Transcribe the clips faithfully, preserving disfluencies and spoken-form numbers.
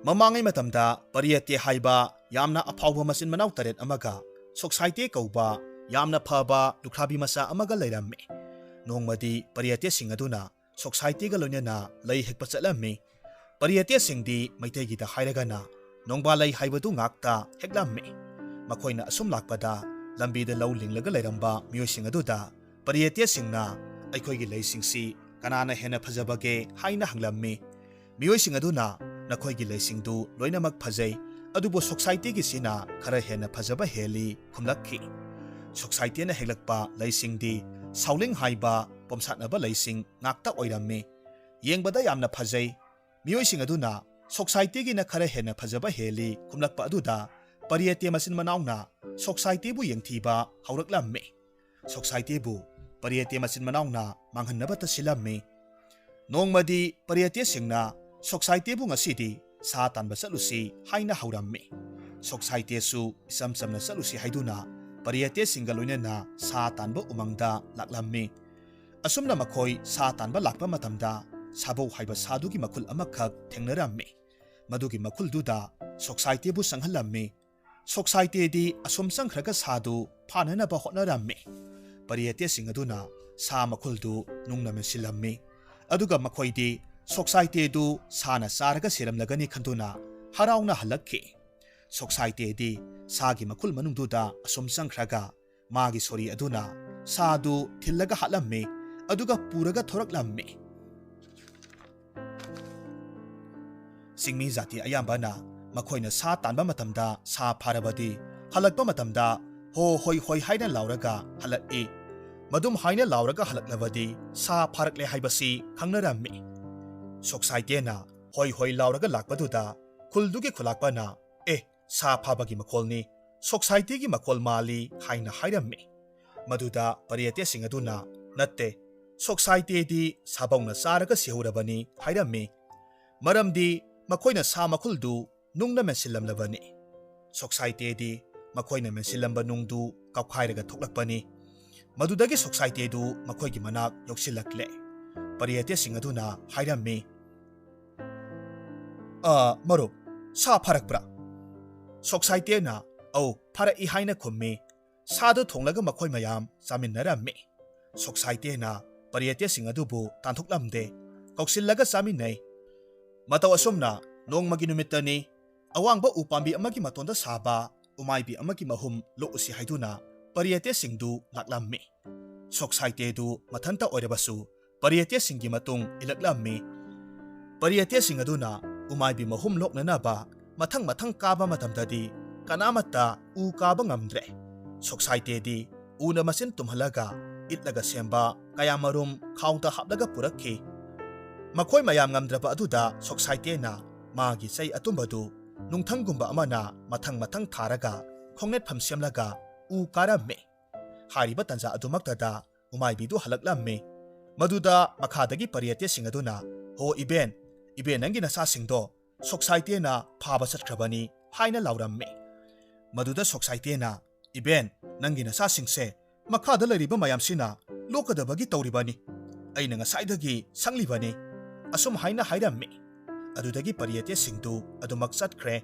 ꯃꯃꯥꯡꯉꯩ ꯃꯇꯝꯗ ꯄꯔꯤꯌꯇꯦ ꯍꯥꯏꯕ ꯌꯥꯝꯅ ꯑꯐꯥꯎꯕ ꯃꯆꯤꯟ ꯃꯅꯥꯎ ꯇꯔꯦꯠ ꯑꯃꯒ ꯁꯣꯛꯁꯥꯏꯇꯦ ꯀꯧꯕ ꯌꯥꯝꯅ ꯐꯕ ꯂꯨꯈ꯭ꯔꯥꯕꯤ ꯃꯆꯥ ꯑꯃꯒ ꯂꯩꯔꯝꯃꯤ꯫ ꯅꯣꯡꯃꯗꯤ ꯄꯔꯤꯌꯇꯦꯁꯤꯡ ꯑꯗꯨꯅ ꯁꯣꯛꯁꯥꯏꯇꯦꯒ ꯂꯣꯏꯅꯅ ꯂꯩ ꯍꯦꯛꯄ ꯆꯠꯂꯝꯃꯤ꯫ ꯄꯔꯤꯌꯇꯦꯁꯤꯡꯗꯤ ꯃꯩꯇꯩꯒꯤꯗ ꯍꯥꯏꯔꯒꯅ ꯅꯣꯡꯕꯥꯜ ꯂꯩ ꯍꯥꯏꯕꯗꯨ ꯉꯥꯛꯇ ꯍꯦꯛꯂꯝꯃꯤ꯫ ꯃꯈꯣꯏꯅ ꯑꯁꯨꯝ ꯂꯥꯛꯄꯗ ꯂꯝꯕꯤꯗ ꯂꯧ ꯂꯤꯡꯂꯒ ꯂꯩꯔꯝꯕ ꯃꯤꯑꯣꯏꯁꯤꯡ ꯑꯗꯨꯗ ꯄꯔꯤꯌꯇꯦꯁꯤꯡꯅ "ꯑꯩꯈꯣꯏꯒꯤ ꯂꯩꯁꯤꯡꯁꯤ ꯀꯅꯥꯅ ꯍꯦꯟꯅ ꯐꯖꯕꯒꯦ?" ꯍꯥꯏꯅ ꯍꯪꯂꯝꯃꯤ꯫ ꯃꯤꯑꯣꯏꯁꯤꯡ ꯑꯗꯨꯅ "ꯅꯈꯣꯏꯒꯤ ꯂꯩꯁꯤꯡꯗꯨ ꯂꯣꯏꯅꯃꯛ ꯐꯖꯩ, ꯑꯗꯨꯕꯨ ꯁꯣꯛꯁꯥꯏꯇꯦꯒꯤꯁꯤꯅ ꯈꯔ ꯍꯦꯟꯅ ꯐꯖꯕ ꯍꯦꯜꯂꯤ" ꯈꯨꯝꯂꯛꯈꯤ꯫ ꯁꯣꯛꯁꯥꯏꯇꯦꯅ ꯍꯦꯛꯂꯛꯄ ꯂꯩꯁꯤꯡꯗꯤ ꯁꯥꯎꯂꯤꯡ ꯍꯥꯏꯕ ꯄꯣꯝꯁꯥꯠꯅꯕ ꯂꯩꯁꯤꯡ ꯉꯥꯛꯇ ꯑꯣꯏꯔꯝꯃꯤ꯫ ꯌꯦꯡꯕꯗ ꯌꯥꯝꯅ ꯐꯖꯩ꯫ ꯃꯤꯑꯣꯏꯁꯤꯡ ꯑꯗꯨꯅ "ꯁꯣꯛꯁꯥꯏꯇꯦꯒꯤꯅ ꯈꯔ ꯍꯦꯟꯅ ꯐꯖꯕ ꯍꯦꯜꯂꯤ" ꯈꯨꯝꯂꯛꯄ ꯑꯗꯨꯗ ꯄꯔꯤꯌꯇꯦ ꯃꯆꯤꯟ ꯃꯅꯥꯎꯅ ꯁꯣꯛꯁꯥꯏꯇꯦꯕꯨ ꯌꯦꯡꯊꯤꯕ ꯍꯧꯔꯛꯂꯝꯃꯤ꯫ ꯁꯣꯛꯁꯥꯏꯇꯦꯕꯨ ꯄꯔꯤꯌꯇꯦ ꯃꯆꯤꯟ ꯃꯅꯥꯎꯅ ꯃꯥꯡꯍꯟꯅꯕꯇ ꯁꯤꯜꯂꯝꯃꯤ꯫ ꯅꯣꯡꯃꯗꯤ ꯄꯔꯤꯌꯇꯦꯁꯤꯡꯅ ꯁꯣꯛꯁꯥꯏꯇꯦꯕꯨ "ꯉꯁꯤꯗꯤ ꯁꯥ ꯇꯥꯟꯕ ꯆꯠꯂꯨꯁꯤ" ꯍꯥꯏꯅ ꯍꯧꯔꯝꯃꯤ꯫ ꯁꯣꯛꯁꯥꯏꯇꯦꯁꯨ ꯏꯆꯝ ꯆꯝꯅ ꯆꯠꯂꯨꯁꯤ ꯍꯥꯏꯗꯨꯅ ꯄꯔꯤꯌꯇꯦꯁꯤꯡꯒ ꯂꯣꯏꯅꯅ ꯁꯥ ꯇꯥꯟꯕ ꯎꯃꯪꯗ ꯂꯥꯛꯂꯝꯃꯤ꯫ ꯑꯁꯨꯝꯅ ꯃꯈꯣꯏ ꯁꯥ ꯇꯥꯟꯕ ꯂꯥꯛꯄ ꯃꯇꯝꯗ ꯁꯥꯕꯧ ꯍꯥꯏꯕ ꯁꯥꯗꯨꯒꯤ ꯃꯈꯨꯜ ꯑꯃꯈꯛ ꯊꯦꯡꯅꯔꯝꯃꯤ꯫ ꯃꯗꯨꯒꯤ ꯃꯈꯨꯜꯗꯨꯗ ꯁꯣꯛꯁꯥꯏꯇꯦꯕꯨ ꯆꯪꯍꯜꯂꯝꯃꯤ꯫ ꯁꯣꯛꯁꯥꯏꯇꯦꯗꯤ ꯑꯁꯨꯝ ꯆꯪꯈ꯭ꯔꯒ ꯁꯥꯗꯨ ꯐꯥꯅꯅꯕ ꯍꯣꯠꯅꯔꯝꯃꯤ꯫ ꯄꯔꯤꯌꯇꯦꯁꯤꯡ ꯑꯗꯨꯅ ꯁꯥ ꯃꯈꯨꯜꯗꯨ ꯅꯨꯡꯅ ꯃꯦꯟꯁꯤꯜꯂꯝꯃꯤ꯫ ꯑꯗꯨꯒ ꯃꯈꯣꯏꯗꯤ ꯁꯣꯛꯁꯥꯏꯇꯦꯗꯨ ꯁꯥꯅ ꯆꯥꯔꯒ ꯁꯤꯔꯝꯂꯒꯅꯤ ꯈꯟꯗꯨꯅ ꯍꯔꯥꯎꯅ ꯍꯜꯂꯛꯈꯤ꯫ ꯁꯣꯛꯁꯥꯏꯇꯦꯗꯤ ꯁꯥꯒꯤ ꯃꯈꯨꯜ ꯃꯅꯨꯡꯗꯨꯗ ꯑꯁꯨꯝ ꯆꯪꯈ꯭ꯔꯒ ꯃꯥꯒꯤ ꯁꯣꯔꯤ ꯑꯗꯨꯅ ꯁꯥꯗꯨ ꯊꯤꯜꯂꯒ ꯍꯥꯠꯂꯝꯃꯤ, ꯑꯗꯨꯒ ꯄꯨꯔꯒ ꯊꯣꯔꯛꯂꯝꯃꯤ꯫ ꯆꯤꯡꯃꯤ ꯖꯥꯇꯤ ꯑꯌꯥꯝꯕꯅ ꯃꯈꯣꯏꯅ ꯁꯥ ꯇꯥꯟꯕ ꯃꯇꯝꯗ ꯁꯥ ꯐꯥꯔꯕꯗꯤ ꯍꯜꯂꯛꯄ ꯃꯇꯝꯗ "ꯍꯣ ꯍꯣꯏ ꯍꯣꯏ" ꯍꯥꯏꯅ ꯂꯥꯎꯔꯒ ꯍꯜꯂꯛꯏ꯫ ꯃꯗꯨꯝ ꯍꯥꯏꯅ ꯂꯥꯎꯔꯒ ꯍꯜꯂꯛꯂꯕꯗꯤ ꯁꯥ ꯐꯥꯔꯛꯂꯦ ꯍꯥꯏꯕꯁꯤ ꯈꯪꯅꯔꯝꯃꯤ꯫ ꯁꯣꯛꯁꯥꯏꯇꯦꯅ "ꯍꯣꯏ ꯍꯣꯏ" ꯂꯥꯎꯔꯒ ꯂꯥꯛꯄꯗꯨꯗ ꯈꯨꯜꯗꯨꯒꯤ ꯈꯨꯂꯥꯛꯄꯅ "ꯑꯦ, ꯁꯥ ꯐꯥꯕꯒꯤ ꯃꯈꯣꯜꯅꯤ, ꯁꯣꯛꯁꯥꯏꯇꯦꯒꯤ ꯃꯈꯣꯜ ꯃꯥꯜꯂꯤ" ꯍꯥꯏꯅ ꯍꯥꯏꯔꯝꯃꯤ꯫ ꯃꯗꯨꯗ ꯄꯔꯤꯌꯇꯦꯁꯤꯡ ꯑꯗꯨꯅ "ꯅꯠꯇꯦ, ꯁꯣꯛꯁꯥꯏꯇꯦꯗꯤ ꯁꯥꯕꯧꯅ ꯆꯥꯔꯒ ꯁꯤꯍꯧꯔꯕꯅꯤ" ꯍꯥꯏꯔꯝꯃꯤ꯫ ꯃꯔꯝꯗꯤ ꯃꯈꯣꯏꯅ ꯁꯥ ꯃꯈꯨꯜꯗꯨ ꯅꯨꯡꯅ ꯃꯦꯟꯁꯤꯜꯂꯝꯂꯕꯅꯤ꯫ ꯁꯣꯛꯁꯥꯏꯇꯦꯗꯤ ꯃꯈꯣꯏꯅ ꯃꯦꯟꯁꯤꯜꯂꯝꯕ ꯅꯨꯡꯗꯨ ꯀꯥꯎꯈꯥꯏꯔꯒ ꯊꯣꯛꯂꯛꯄꯅꯤ꯫ ꯃꯗꯨꯗꯒꯤ ꯁꯣꯛꯁꯥꯏꯇꯦꯗꯨ ꯃꯈꯣꯏꯒꯤ ꯃꯅꯥꯛ ꯌꯧꯁꯤꯜꯂꯛꯂꯦ꯫ ꯄꯔꯤꯌꯇꯦꯁꯤꯡ ꯑꯗꯨꯅ ꯍꯥꯏꯔꯝꯃꯤ, "ꯑ, ꯃꯔꯨꯞ, "ꯁꯥ ꯐꯥꯔꯛꯄ꯭ꯔꯥ?" ꯁꯣꯛꯁꯥꯏꯇꯦꯅ "ꯑꯧ, ꯐꯥꯔꯛꯏ" ꯍꯥꯏꯅ ꯈꯨꯝꯃꯤ꯫ ꯁꯥꯗꯨ ꯊꯣꯡꯂꯒ ꯃꯈꯣꯏ ꯃꯌꯥꯝ ꯆꯥꯃꯤꯟꯅꯔꯝꯃꯤ꯫ ꯁꯣꯛꯁꯥꯏꯇꯦꯅ ꯄꯔꯤꯌꯥꯇꯦꯁꯤꯡ ꯑꯗꯨꯕꯨ ꯇꯥꯟꯊꯣꯛꯂꯝꯗꯦ꯫ ꯀꯧꯁꯤꯜꯂꯒ ꯆꯥꯃꯤꯟꯅꯩ꯫ ꯃꯇꯧ ꯑꯁꯨꯝꯅ ꯅꯣꯡꯃꯒꯤ ꯅꯨꯃꯤꯠꯇꯅꯤ꯫ ꯑꯋꯥꯡꯕ ꯎ ꯄꯥꯝꯕꯤ ꯑꯃꯒꯤ ꯃꯇꯣꯟꯗ ꯁꯥꯕ ꯎꯃꯥꯏꯕꯤ ꯑꯃꯒꯤ ꯃꯍꯨꯝ ꯂꯣꯛꯎꯁꯤ ꯍꯥꯏꯗꯨꯅ ꯄꯔꯤꯌꯥꯇꯦꯁꯤꯡꯗꯨ ꯂꯥꯛꯂꯝꯃꯤ꯫ ꯁꯣꯛꯁꯥꯏꯇꯦꯗꯨ ꯃꯊꯟꯇ ꯑꯣꯏꯔꯕꯁꯨ ꯄꯔꯤꯌꯥꯇꯦꯁꯤꯡꯒꯤ ꯃꯇꯨꯡ ꯏꯜꯂꯛꯂꯝꯃꯤ꯫ ꯄꯔꯤꯌꯥꯇꯦꯁꯤꯡ ꯑꯗꯨꯅ ꯎꯃꯥꯏꯕꯤ ꯃꯍꯨꯝ ꯂꯣꯛꯅꯅꯕ ꯃꯊꯪ ꯃꯊꯪ ꯀꯥꯕ ꯃꯇꯝꯗꯗꯤ ꯀꯅꯥꯃꯠꯇ ꯎ ꯀꯥꯕ ꯉꯝꯗ꯭ꯔꯦ꯫ ꯁꯣꯛꯁꯥꯏꯇꯦꯗꯤ ꯎꯅ ꯃꯆꯤꯟ ꯇꯨꯝꯍꯜꯂꯒ ꯏꯠꯂꯒ ꯁꯦꯝꯕ ꯀꯌꯥꯃꯔꯨꯝ ꯈꯥꯎꯗ ꯍꯥꯞꯂꯒ ꯄꯨꯔꯛꯈꯤ꯫ ꯃꯈꯣꯏ ꯃꯌꯥꯝ ꯉꯝꯗ꯭ꯔꯕ ꯑꯗꯨꯗ ꯁꯣꯛꯁꯥꯏꯇꯦꯅ ꯃꯥꯒꯤ ꯆꯩ ꯑꯇꯨꯝꯕꯗꯨ ꯅꯨꯡꯊꯪꯒꯨꯝꯕ ꯑꯃꯅ ꯃꯊꯪ ꯃꯊꯪ ꯊꯥꯔꯒ ꯈꯣꯡꯅꯦꯠꯐꯝ ꯁꯦꯝꯂꯒ ꯎ ꯀꯥꯔꯝꯃꯤ꯫ ꯍꯥꯏꯔꯤꯕ ꯇꯟꯖꯥ ꯑꯗꯨꯃꯛꯇꯗ ꯎꯃꯥꯏꯕꯤꯗꯨ ꯍꯜꯂꯛꯂꯝꯃꯤ꯫ ꯃꯗꯨꯗ ꯃꯈꯥꯗꯒꯤ ꯄꯔꯤꯌꯥꯇꯦꯁꯤꯡ ꯑꯗꯨꯅ, "ꯍꯣ ꯏꯕꯦꯟ, ꯏꯕꯦꯟ ꯅꯪꯒꯤ ꯅꯆꯥꯁꯤꯡꯗꯣ ꯁꯣꯛꯁꯥꯏꯇꯦꯅ ꯐꯥꯕ ꯆꯠꯈ꯭ꯔꯕꯅꯤ" ꯍꯥꯏꯅ ꯂꯥꯎꯔꯝꯃꯤ꯫ ꯃꯗꯨꯗ ꯁꯣꯛꯁꯥꯏꯇꯦꯅ, "ꯏꯕꯦꯟ, ꯅꯪꯒꯤ ꯅꯆꯥꯁꯤꯡꯁꯦ ꯃꯈꯥꯗ ꯂꯩꯔꯤꯕ ꯃꯌꯥꯝꯁꯤꯅ ꯂꯣꯛꯀꯗꯕꯒꯤ ꯇꯧꯔꯤꯕꯅꯤ꯫ ꯑꯩꯅ ꯉꯁꯥꯏꯗꯒꯤ ꯁꯪꯂꯤꯕꯅꯤ" ꯑꯁꯨꯝ ꯍꯥꯏꯅ ꯍꯥꯏꯔꯝꯃꯤ꯫ ꯑꯗꯨꯗꯒꯤ ꯄꯔꯤꯌꯥꯇꯦꯁꯤꯡꯗꯨ ꯑꯗꯨꯃꯛ ꯆꯠꯈ꯭ꯔꯦ꯫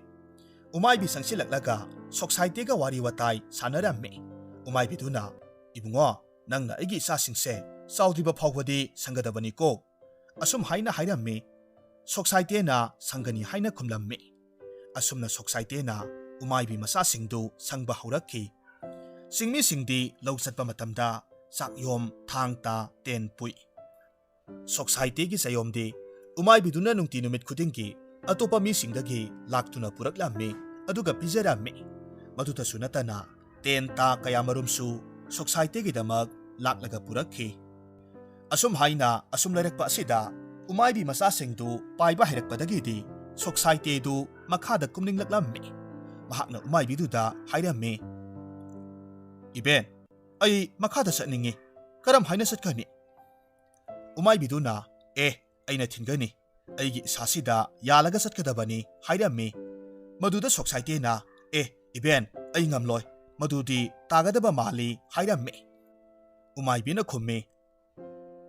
ꯎꯃꯥꯏꯕꯤ ꯆꯪꯁꯤꯜꯂꯛꯂꯒ ꯁꯣꯛꯁꯥꯏꯇꯦꯒ ꯋꯥꯔꯤ ꯋꯥꯇꯥꯏ ꯁꯥꯟꯅꯔꯝꯃꯤ꯫ ꯎꯃꯥꯏꯕꯤꯗꯨꯅ, "ꯏꯕꯨꯡꯉꯣ, ꯅꯪꯅ ꯑꯩꯒꯤ ꯏꯆꯥꯁꯤꯡꯁꯦ ꯆꯥꯎꯗ꯭ꯔꯤꯕ ꯐꯥꯎꯕꯗꯤ ꯁꯪꯒꯗꯕꯅꯤꯀꯣ" ꯑꯁꯨꯝ ꯍꯥꯏꯅ ꯍꯥꯏꯔꯝꯃꯤ꯫ ꯁꯣꯛꯁꯥꯏꯇꯦꯅ ꯁꯪꯒꯅꯤ ꯍꯥꯏꯅ ꯈꯨꯝꯂꯝꯃꯤ꯫ ꯑꯁꯨꯝꯅ ꯁꯣꯛꯁꯥꯏꯇꯦꯅ ꯎꯃꯥꯏꯕꯤ ꯃꯆꯥꯁꯤꯡꯗꯨ ꯁꯪꯕ ꯍꯧꯔꯛꯈꯤ꯫ ꯆꯤꯡꯃꯤꯁꯤꯡꯗꯤ ꯂꯧ ꯆꯠꯄ ꯃꯇꯝꯗ ꯆꯥꯛꯌꯣꯝ, ꯊꯥꯡ ꯇꯥ, ꯇꯦꯟ ꯄꯨꯏ꯫ ꯁꯣꯛꯁꯥꯏꯇꯦꯒꯤ ꯆꯌꯣꯝꯗꯤ ꯎꯃꯥꯏꯕꯤꯗꯨꯅ ꯅꯨꯡꯇꯤ ꯅꯨꯃꯤꯠ ꯈꯨꯗꯤꯡꯒꯤ ꯑꯇꯣꯞꯄ ꯃꯤꯁꯤꯡꯗꯒꯤ ꯂꯥꯛꯇꯨꯅ ꯄꯨꯔꯛꯂꯝꯃꯤ, ꯑꯗꯨꯒ ꯄꯤꯖꯔꯝꯃꯤ꯫ ꯃꯗꯨꯇꯁꯨ ꯅꯠꯇꯅ ꯇꯦꯟ ꯇꯥ ꯀꯌꯥꯃꯔꯨꯝꯁꯨ ꯁꯣꯛꯁꯥꯏꯇꯦꯒꯤꯗꯃꯛ ꯂꯥꯛꯂꯒ ꯄꯨꯔꯛꯈꯤ꯫ ꯑꯁꯨꯝ ꯍꯥꯏꯅ ꯑꯁꯨꯝ ꯂꯩꯔꯛꯄ ꯑꯁꯤꯗ ꯎꯃꯥꯏꯕꯤ ꯃꯆꯥꯁꯤꯡꯗꯨ ꯄꯥꯏꯕ ꯍꯩꯔꯛꯄꯗꯒꯤꯗꯤ ꯁꯣꯛꯁꯥꯏꯇꯦꯗꯨ ꯃꯈꯥꯗ ꯀꯨꯝꯅꯤꯡꯂꯛꯂꯝꯃꯤ꯫ ꯃꯍꯥꯛꯅ ꯎꯃꯥꯏꯕꯤꯗꯨꯗ ꯍꯥꯏꯔꯝꯃꯤ, "ꯏꯕꯦꯟ, ꯑꯩ ꯃꯈꯥꯗ ꯆꯠꯅꯤꯡꯏ꯫ ꯀꯔꯝ ꯍꯥꯏꯅ ꯆꯠꯀꯅꯤ?" ꯎꯃꯥꯏꯕꯤꯗꯨꯅ, "ꯑꯦ, ꯑꯩꯅ ꯊꯤꯟꯒꯅꯤ꯫ ꯑꯩꯒꯤ ꯏꯁꯥꯁꯤꯗ ꯌꯥꯜꯂꯒ ꯆꯠꯀꯗꯕꯅꯤ" ꯍꯥꯏꯔꯝꯃꯤ꯫ ꯃꯗꯨꯗ ꯁꯣꯛꯁꯥꯏꯇꯦꯅ, "ꯑꯦ, ꯏꯕꯦꯟ, ꯑꯩ ꯉꯝꯂꯣꯏ꯫ ꯃꯗꯨꯗꯤ ꯇꯥꯒꯗꯕ ꯃꯥꯜꯂꯤ" ꯍꯥꯏꯔꯝꯃꯤ꯫ ꯎꯃꯥꯏꯕꯤꯅ ꯈꯨꯝꯃꯤ,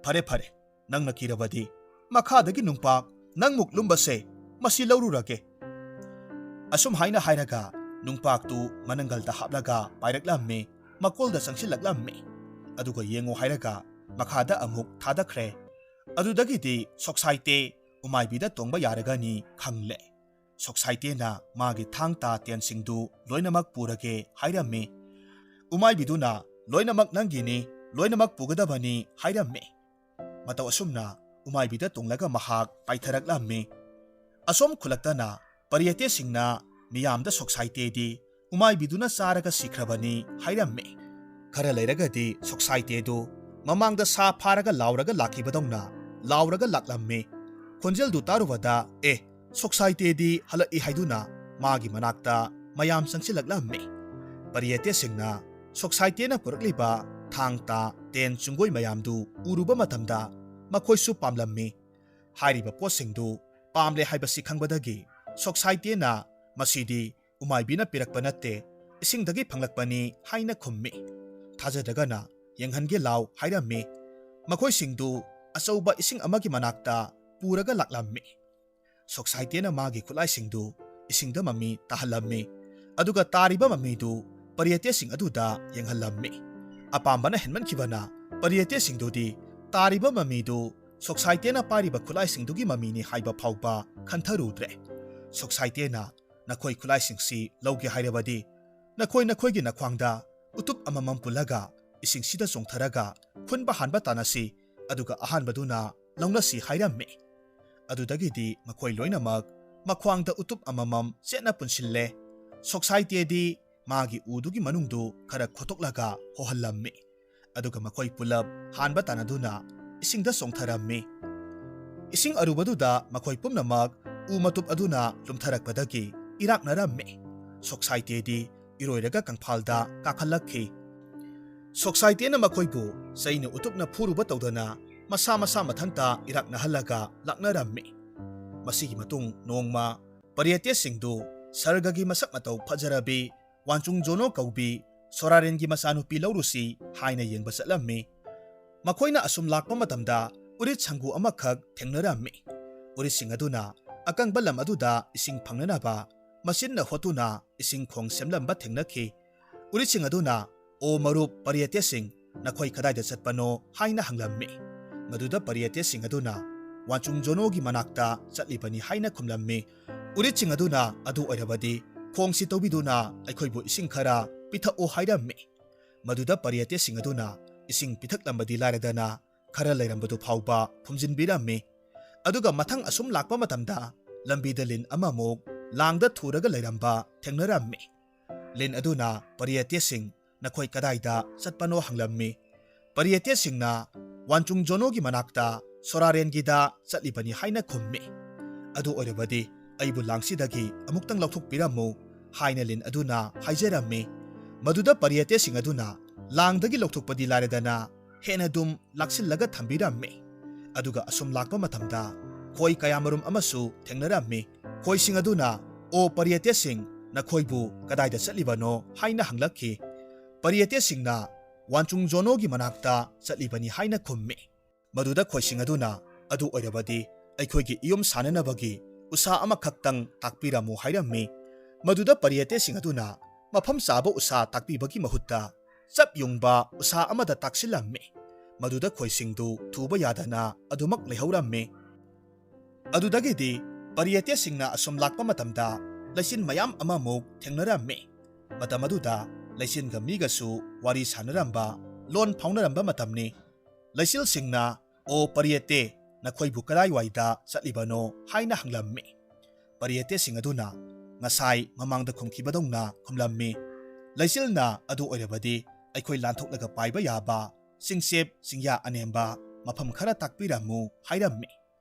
"ꯐꯔꯦ, ꯐꯔꯦ, ꯅꯪꯅ ꯀꯤꯔꯕꯗꯤ ꯃꯈꯥꯗꯒꯤ ꯅꯨꯡꯄꯥꯛ ꯅꯪꯃꯨꯛ ꯂꯨꯝꯕꯁꯦ ꯃꯁꯤ ꯂꯧꯔꯨꯔꯒꯦ"꯫ ꯑꯁꯨꯝ ꯍꯥꯏꯅ ꯍꯥꯏꯔꯒ ꯅꯨꯡꯄꯥꯛꯇꯨ ꯃꯅꯪꯒꯜꯗ ꯍꯥꯞꯂꯒ ꯄꯥꯏꯔꯛꯂꯝꯃꯤ, ꯃꯀꯣꯜꯗ ꯆꯪꯁꯤꯜꯂꯛꯂꯝꯃꯤ꯫ ꯑꯗꯨꯒ ꯌꯦꯡꯉꯨ ꯍꯥꯏꯔꯒ ꯃꯈꯥꯗ ꯑꯃꯨꯛ ꯊꯥꯗꯈ꯭ꯔꯦ꯫ ꯑꯗꯨꯗꯒꯤꯗꯤ ꯁꯣꯛꯁꯥꯏꯇꯦ ꯎꯃꯥꯏꯕꯤꯗ ꯇꯣꯡꯕ ꯌꯥꯔꯒꯅꯤ ꯈꯪꯂꯦ꯫ ꯁꯣꯛꯁꯥꯏꯇꯦꯅ ꯃꯥꯒꯤ ꯊꯥꯡ ꯇꯥ ꯇꯦꯟꯁꯤꯡꯗꯨ ꯂꯣꯏꯅꯃꯛ ꯄꯨꯔꯒꯦ ꯍꯥꯏꯔꯝꯃꯤ꯫ ꯎꯃꯥꯏꯕꯤꯗꯨꯅ "ꯂꯣꯏꯅꯃꯛ ꯅꯪꯒꯤꯅꯤ, ꯂꯣꯏꯅꯃꯛ ꯄꯨꯒꯗꯕꯅꯤ" ꯍꯥꯏꯔꯝꯃꯤ꯫ ꯃꯇꯧ ꯑꯁꯨꯝꯅ ꯎꯃꯥꯏꯕꯤꯗ ꯇꯣꯡꯂꯒ ꯃꯍꯥꯛ ꯄꯥꯏꯊꯔꯛꯂꯝꯃꯤ꯫ ꯑꯁꯣꯝ ꯈꯨꯂꯛꯇꯅ ꯄꯔꯤꯌꯇꯦꯁꯤꯡꯅ ꯃꯤꯌꯥꯝꯗ ꯁꯣꯛꯁꯥꯏꯇꯦꯗꯤ ꯎꯃꯥꯏꯕꯤꯗꯨꯅ ꯆꯥꯔꯒ ꯁꯤꯈ꯭ꯔꯕꯅꯤ ꯍꯥꯏꯔꯝꯃꯤ꯫ ꯈꯔ ꯂꯩꯔꯒꯗꯤ ꯁꯣꯛꯁꯥꯏꯇꯦꯗꯨ ꯃꯃꯥꯡꯗ ꯁꯥ ꯐꯥꯔꯒ ꯂꯥꯎꯔꯒ ꯂꯥꯛꯈꯤꯕꯗꯧꯅ ꯂꯥꯎꯔꯒ ꯂꯥꯛꯂꯝꯃꯤ꯫ ꯈꯣꯟꯖꯦꯜꯗꯨ ꯇꯥꯔꯨꯕꯗ, "ꯑꯦ, ꯁꯣꯛꯁꯥꯏꯇꯦꯗꯤ ꯍꯜꯂꯛꯏ" ꯍꯥꯏꯗꯨꯅ ꯃꯥꯒꯤ ꯃꯅꯥꯛꯇ ꯃꯌꯥꯝ ꯆꯪꯁꯤꯜꯂꯛꯂꯝꯃꯤ꯫ ꯄꯔꯤꯌꯇꯦꯁꯤꯡꯅ ꯁꯣꯛꯁꯥꯏꯇꯦꯅ ꯄꯨꯔꯛꯂꯤꯕ ꯊꯥꯡ ꯇꯥ ꯇꯦꯟ ꯆꯨꯡꯒꯣꯏ ꯃꯌꯥꯝꯗꯨ ꯎꯔꯨꯕ ꯃꯇꯝꯗ ꯃꯈꯣꯏꯁꯨ ꯄꯥꯝꯂꯝꯃꯤ꯫ ꯍꯥꯏꯔꯤꯕ ꯄꯣꯠꯁꯤꯡꯗꯨ ꯄꯥꯝꯂꯦ ꯍꯥꯏꯕꯁꯤ ꯈꯪꯕꯗꯒꯤ ꯁꯣꯛꯁꯥꯏꯇꯦꯅ "ꯃꯁꯤꯗꯤ ꯎꯃꯥꯏꯕꯤꯅ ꯄꯤꯔꯛꯄ ꯅꯠꯇꯦ, ꯏꯁꯤꯡꯗꯒꯤ ꯐꯪꯂꯛꯄꯅꯤ" ꯍꯥꯏꯅ ꯈꯨꯝꯃꯤ꯫ "ꯊꯥꯖꯗ꯭ꯔꯒꯅ ꯌꯦꯡꯍꯟꯒꯦ ꯂꯥꯎ" ꯍꯥꯏꯔꯝꯃꯤ꯫ ꯃꯈꯣꯏꯁꯤꯡꯗꯨ ꯑꯆꯧꯕ ꯏꯁꯤꯡ ꯑꯃꯒꯤ ꯃꯅꯥꯛꯇ ꯄꯨꯔꯒ ꯂꯥꯛꯂꯝꯃꯤ꯫ ꯁꯣꯛꯁꯥꯏꯇꯦꯅ ꯃꯥꯒꯤ ꯈꯨꯠꯂꯥꯏꯁꯤꯡꯗꯨ ꯏꯁꯤꯡꯗ ꯃꯃꯤ ꯇꯥꯍꯜꯂꯝꯃꯤ, ꯑꯗꯨꯒ ꯇꯥꯔꯤꯕ ꯃꯃꯤꯗꯨ ꯄꯔꯤꯌꯇꯦꯁꯤꯡ ꯑꯗꯨꯗ ꯌꯦꯡꯍꯜꯂꯝꯃꯤ꯫ ꯑꯄꯥꯝꯕꯅ ꯍꯦꯟꯃꯟꯈꯤꯕꯅ ꯄꯔꯤꯌꯇꯦꯁꯤꯡꯗꯨꯗꯤ ꯇꯥꯔꯤꯕ ꯃꯃꯤꯗꯨ ꯁꯣꯛꯁꯥꯏꯇꯦꯅ ꯄꯥꯏꯔꯤꯕ ꯈꯨꯠꯂꯥꯏꯁꯤꯡꯗꯨꯒꯤ ꯃꯃꯤꯅꯤ ꯍꯥꯏꯕ ꯐꯥꯎꯕ ꯈꯟꯊꯔꯨꯗ꯭ꯔꯦ꯫ ꯁꯣꯛꯁꯥꯏꯇꯦꯅ "ꯅꯈꯣꯏ ꯈꯨꯠꯂꯥꯏꯁꯤꯡꯁꯤ ꯂꯧꯒꯦ ꯍꯥꯏꯔꯕꯗꯤ ꯅꯈꯣꯏ ꯅꯈꯣꯏꯒꯤ ꯅꯈ꯭ꯋꯥꯡꯗ ꯎꯇꯨꯞ ꯑꯃꯃꯝ ꯄꯨꯜꯂꯒ ꯏꯁꯤꯡꯁꯤꯗ ꯆꯣꯡꯊꯔꯒ ꯈꯨꯟꯕ ꯍꯥꯟꯕ ꯇꯥꯟꯅꯁꯤ, ꯑꯗꯨꯒ ꯑꯍꯥꯟꯕꯗꯨꯅ ꯂꯧꯅꯁꯤ" ꯍꯥꯏꯔꯝꯃꯤ꯫ ꯑꯗꯨꯗꯒꯤꯗꯤ ꯃꯈꯣꯏ ꯂꯣꯏꯅꯃꯛ ꯃꯈ꯭ꯋꯥꯡꯗ ꯎꯇꯨꯞ ꯑꯃꯃꯝ ꯆꯦꯠꯅ ꯄꯨꯟꯁꯤꯜꯂꯦ꯫ ꯁꯣꯛꯁꯥꯏꯇꯦꯗꯤ ꯃꯥꯒꯤ ꯎꯗꯨꯒꯤ ꯃꯅꯨꯡꯗꯨ ꯈꯔ ꯈꯣꯠꯇꯣꯛꯂꯒ ꯍꯣꯍꯜꯂꯝꯃꯤ꯫ ꯑꯗꯨꯒ ꯃꯈꯣꯏ ꯄꯨꯂꯞ ꯍꯥꯟꯕ ꯇꯥꯟꯅꯗꯨꯅ ꯏꯁꯤꯡꯗ ꯆꯣꯡꯊꯔꯝꯃꯤ꯫ ꯏꯁꯤꯡ ꯑꯔꯨꯕꯗꯨꯗ ꯃꯈꯣꯏ ꯄꯨꯝꯅꯃꯛ ꯎ ꯃꯇꯨꯞ ꯑꯗꯨꯅ ꯂꯨꯝꯊꯔꯛꯄꯗꯒꯤ ꯏꯔꯥꯛꯅꯔꯝꯃꯤ꯫ ꯁꯣꯛꯁꯥꯏꯇꯦꯗꯤ ꯏꯔꯣꯏꯔꯒ ꯀꯪꯐꯥꯜꯗ ꯀꯥꯈꯠꯂꯛꯈꯤ꯫ ꯁꯣꯛꯁꯥꯏꯇꯦꯅ ꯃꯈꯣꯏꯕꯨ ꯆꯩꯅ ꯎꯇꯨꯞꯅ ꯐꯨꯔꯨꯕ ꯇꯧꯗꯅ ꯃꯁꯥ ꯃꯁꯥ ꯃꯊꯟꯇ ꯏꯔꯥꯛꯅꯍꯜꯂꯒ ꯂꯥꯛꯅꯔꯝꯃꯤ꯫ ꯃꯁꯤꯒꯤ ꯃꯇꯨꯡ ꯅꯣꯡꯃ ꯄꯔꯤꯌꯇꯦꯁꯤꯡꯗꯨ ꯁꯔꯒꯒꯤ ꯃꯁꯛ ꯃꯇꯧ ꯐꯖꯔꯕꯤ ꯋꯥꯟꯆꯨꯡ ꯖꯣꯅꯣ ꯀꯧꯕꯤ ꯁꯣꯔꯥꯔꯦꯟꯒꯤ ꯃꯆꯥꯅꯨꯄꯤ ꯂꯧꯔꯨꯁꯤ ꯍꯥꯏꯅ ꯌꯦꯡꯕ ꯆꯠꯂꯝꯃꯤ꯫ ꯃꯈꯣꯏꯅ ꯑꯁꯨꯝ ꯂꯥꯛꯄ ꯃꯇꯝꯗ ꯎꯔꯤꯠ ꯁꯪꯒꯨ ꯑꯃꯈꯛ ꯊꯦꯡꯅꯔꯝꯃꯤ꯫ ꯎꯔꯤꯠꯁꯤꯡ ꯑꯗꯨꯅ ꯑꯀꯪꯕ ꯂꯝ ꯑꯗꯨꯗ ꯏꯁꯤꯡ ꯐꯪꯅꯅꯕ ꯃꯆꯤꯟꯅ ꯍꯣꯠꯇꯨꯅ ꯏꯁꯤꯡ ꯈꯣꯡ ꯁꯦꯝꯂꯝꯕ ꯊꯦꯡꯅꯈꯤ꯫ ꯎꯔꯤꯠꯁꯤꯡ ꯑꯗꯨꯅ, "ꯑꯣ ꯃꯔꯨꯞ ꯄꯔꯤꯌꯇꯦꯁꯤꯡ, ꯅꯈꯣꯏ ꯀꯗꯥꯏꯗ ꯆꯠꯄꯅꯣ?" ꯍꯥꯏꯅ ꯍꯪꯂꯝꯃꯤ꯫ ꯃꯗꯨꯗ ꯄꯔꯤꯌꯇꯦꯁꯤꯡ ꯑꯗꯨꯅ, "ꯋꯥꯟꯆꯨꯡ ꯖꯣꯅꯣꯒꯤ ꯃꯅꯥꯛꯇ ꯆꯠꯂꯤꯕꯅꯤ" ꯍꯥꯏꯅ ꯈꯨꯝꯂꯝꯃꯤ꯫ ꯎꯔꯤꯠꯁꯤꯡ ꯑꯗꯨꯅ, "ꯑꯗꯨ ꯑꯣꯏꯔꯕꯗꯤ ꯈꯣꯡꯁꯤ ꯇꯧꯕꯤꯗꯨꯅ ꯑꯩꯈꯣꯏꯕꯨ ꯏꯁꯤꯡ ꯈꯔ ꯄꯤꯊꯛꯎ" ꯍꯥꯏꯔꯝꯃꯤ꯫ ꯃꯗꯨꯗ ꯄꯔꯤꯌꯇꯦꯁꯤꯡ ꯑꯗꯨꯅ ꯏꯁꯤꯡ ꯄꯤꯊꯛꯂꯝꯕꯗꯤ ꯂꯥꯏꯔꯗꯅ, ꯈꯔ ꯂꯩꯔꯝꯕꯗꯨ ꯐꯥꯎꯕ ꯐꯨꯝꯖꯤꯟꯕꯤꯔꯝꯃꯤ꯫ ꯑꯗꯨꯒ ꯃꯊꯪ ꯑꯁꯨꯝ ꯂꯥꯛꯄ ꯃꯇꯝꯗ, ꯂꯝꯕꯤꯗ ꯂꯤꯟ ꯑꯃꯃꯨꯛ ꯂꯥꯡꯗ ꯊꯨꯔꯒ ꯂꯩꯔꯝꯕ ꯊꯦꯡꯅꯔꯝꯃꯤ꯫ ꯂꯤꯟ ꯑꯗꯨꯅ ꯄꯔꯤꯌꯇꯦꯁꯤꯡ, "ꯅꯈꯣꯏ ꯀꯗꯥꯏꯗ ꯆꯠꯄꯅꯣ?" ꯍꯪꯂꯝꯃꯤ꯫ ꯄꯔꯤꯌꯇꯦꯁꯤꯡꯅ, "ꯋꯥꯟꯆꯨꯡ ꯖꯣꯅꯣꯒꯤ ꯃꯅꯥꯛꯇ ꯁꯣꯔꯥꯔꯦꯟꯒꯤꯗ ꯆꯠꯂꯤꯕꯅꯤ" ꯍꯥꯏꯅ ꯈꯨꯝꯃꯤ꯫ "ꯑꯗꯨ ꯑꯣꯏꯔꯕꯗꯤ ꯑꯩꯕꯨ ꯂꯥꯡꯁꯤꯗꯒꯤ ꯑꯃꯨꯛꯇꯪ ꯂꯧꯊꯣꯛꯄꯤꯔꯝꯃꯨ" ꯍꯥꯏꯅ ꯂꯤꯟ ꯑꯗꯨꯅ ꯍꯥꯏꯖꯔꯝꯃꯤ꯫ ꯃꯗꯨꯗ ꯄꯔꯤꯌꯇꯦꯁꯤꯡ ꯑꯗꯨꯅ ꯂꯥꯡꯗꯒꯤ ꯂꯧꯊꯣꯛꯄꯗꯤ ꯂꯥꯏꯔꯗꯅ, ꯍꯦꯟꯅ ꯑꯗꯨꯝ ꯂꯥꯛꯁꯤꯜꯂꯒ ꯊꯝꯕꯤꯔꯝꯃꯤ꯫ ꯑꯗꯨꯒ ꯑꯁꯨꯝ ꯂꯥꯛꯄ ꯃꯇꯝꯗ ꯈꯣꯏ ꯀꯌꯥꯃꯔꯨꯝ ꯑꯃꯁꯨ ꯊꯦꯡꯅꯔꯝꯃꯤ꯫ ꯈꯣꯏꯁꯤꯡ ꯑꯗꯨꯅ, "ꯑꯣ ꯄꯔꯤꯌꯇꯦꯁꯤꯡ, ꯅꯈꯣꯏꯕꯨ ꯀꯗꯥꯏꯗ ꯆꯠꯂꯤꯕꯅꯣ?" ꯍꯥꯏꯅ ꯍꯪꯂꯛꯈꯤ꯫ ꯄꯔꯤꯌꯇꯦꯁꯤꯡꯅ, "ꯋꯥꯟꯆꯨꯡ ꯖꯣꯅꯣꯒꯤ ꯃꯅꯥꯛꯇ ꯆꯠꯂꯤꯕꯅꯤ" ꯍꯥꯏꯅ ꯈꯨꯝꯃꯤ꯫ ꯃꯗꯨꯗ ꯈꯣꯏꯁꯤꯡ ꯑꯗꯨꯅ, "ꯑꯗꯨ ꯑꯣꯏꯔꯕꯗꯤ ꯑꯩꯈꯣꯏꯒꯤ ꯏꯌꯨꯝ ꯁꯥꯅꯅꯕꯒꯤ ꯎꯁꯥ ꯑꯃꯈꯛꯇꯪ ꯇꯥꯛꯄꯤꯔꯝꯃꯨ" ꯍꯥꯏꯔꯝꯃꯤ꯫ ꯃꯗꯨꯗ ꯄꯔꯤꯌꯇꯦꯁꯤꯡ ꯑꯗꯨꯅ ꯃꯐꯝ ꯆꯥꯕ ꯎꯁꯥ ꯇꯥꯛꯄꯤꯕꯒꯤ ꯃꯍꯨꯠꯇ, ꯆꯞ ꯌꯨꯡꯕ ꯎꯁꯥ ꯑꯃꯗ ꯇꯥꯛꯁꯤꯜꯂꯝꯃꯤ꯫ ꯃꯗꯨꯗ ꯈꯣꯏꯁꯤꯡꯗꯨ ꯊꯨꯕ ꯌꯥꯗꯅ ꯑꯗꯨꯃꯛ ꯂꯩꯍꯧꯔꯝꯃꯤ꯫ ꯑꯗꯨꯗꯒꯤꯗꯤ ꯄꯔꯤꯌꯇꯦꯁꯤꯡꯅ ꯑꯁꯨꯝ ꯂꯥꯛꯄ ꯃꯇꯝꯗ, ꯂꯩꯆꯤꯟ ꯃꯌꯥꯝ ꯑꯃꯃꯨꯛ ꯊꯦꯡꯅꯔꯝꯃꯤ꯫ ꯃꯇꯝ ꯑꯗꯨꯗ ꯂꯩꯆꯤꯟꯒ ꯃꯤꯒꯁꯨ ꯋꯥꯔꯤ ꯁꯥꯟꯅꯔꯝꯕ, ꯂꯣꯟ ꯐꯥꯎꯅꯔꯝꯕ ꯃꯇꯝꯅꯤ꯫ ꯂꯩꯆꯤꯜꯁꯤꯡꯅ, "ꯑꯣ ꯄꯔꯤꯌꯇꯦ, ꯅꯈꯣꯏꯕꯨ ꯀꯗꯥꯏꯋꯥꯏꯗ ꯆꯠꯂꯤꯕꯅꯣ?" ꯍꯥꯏꯅ ꯍꯪꯂꯝꯃꯤ꯫ ꯄꯔꯤꯌꯇꯦꯁꯤꯡ ꯑꯗꯨꯅ ꯉꯁꯥꯏ ꯃꯃꯥꯡꯗ ꯈꯨꯝꯈꯤꯕꯗꯧꯅ ꯈꯨꯝꯂꯝꯃꯤ꯫ ꯂꯩꯆꯤꯜꯅ, "ꯑꯗꯨ ꯑꯣꯏꯔꯕꯗꯤ ꯑꯩꯈꯣꯏ ꯂꯥꯟꯊꯣꯛꯂꯒ ꯄꯥꯏꯕ ꯌꯥꯕ ꯆꯤꯡꯆꯦꯞ ꯆꯤꯡꯌꯥ ꯑꯅꯦꯝꯕ ꯃꯐꯝ ꯈꯔ ꯇꯥꯛꯄꯤꯔꯝꯃꯨ" ꯍꯥꯏꯔꯝꯃꯤ꯫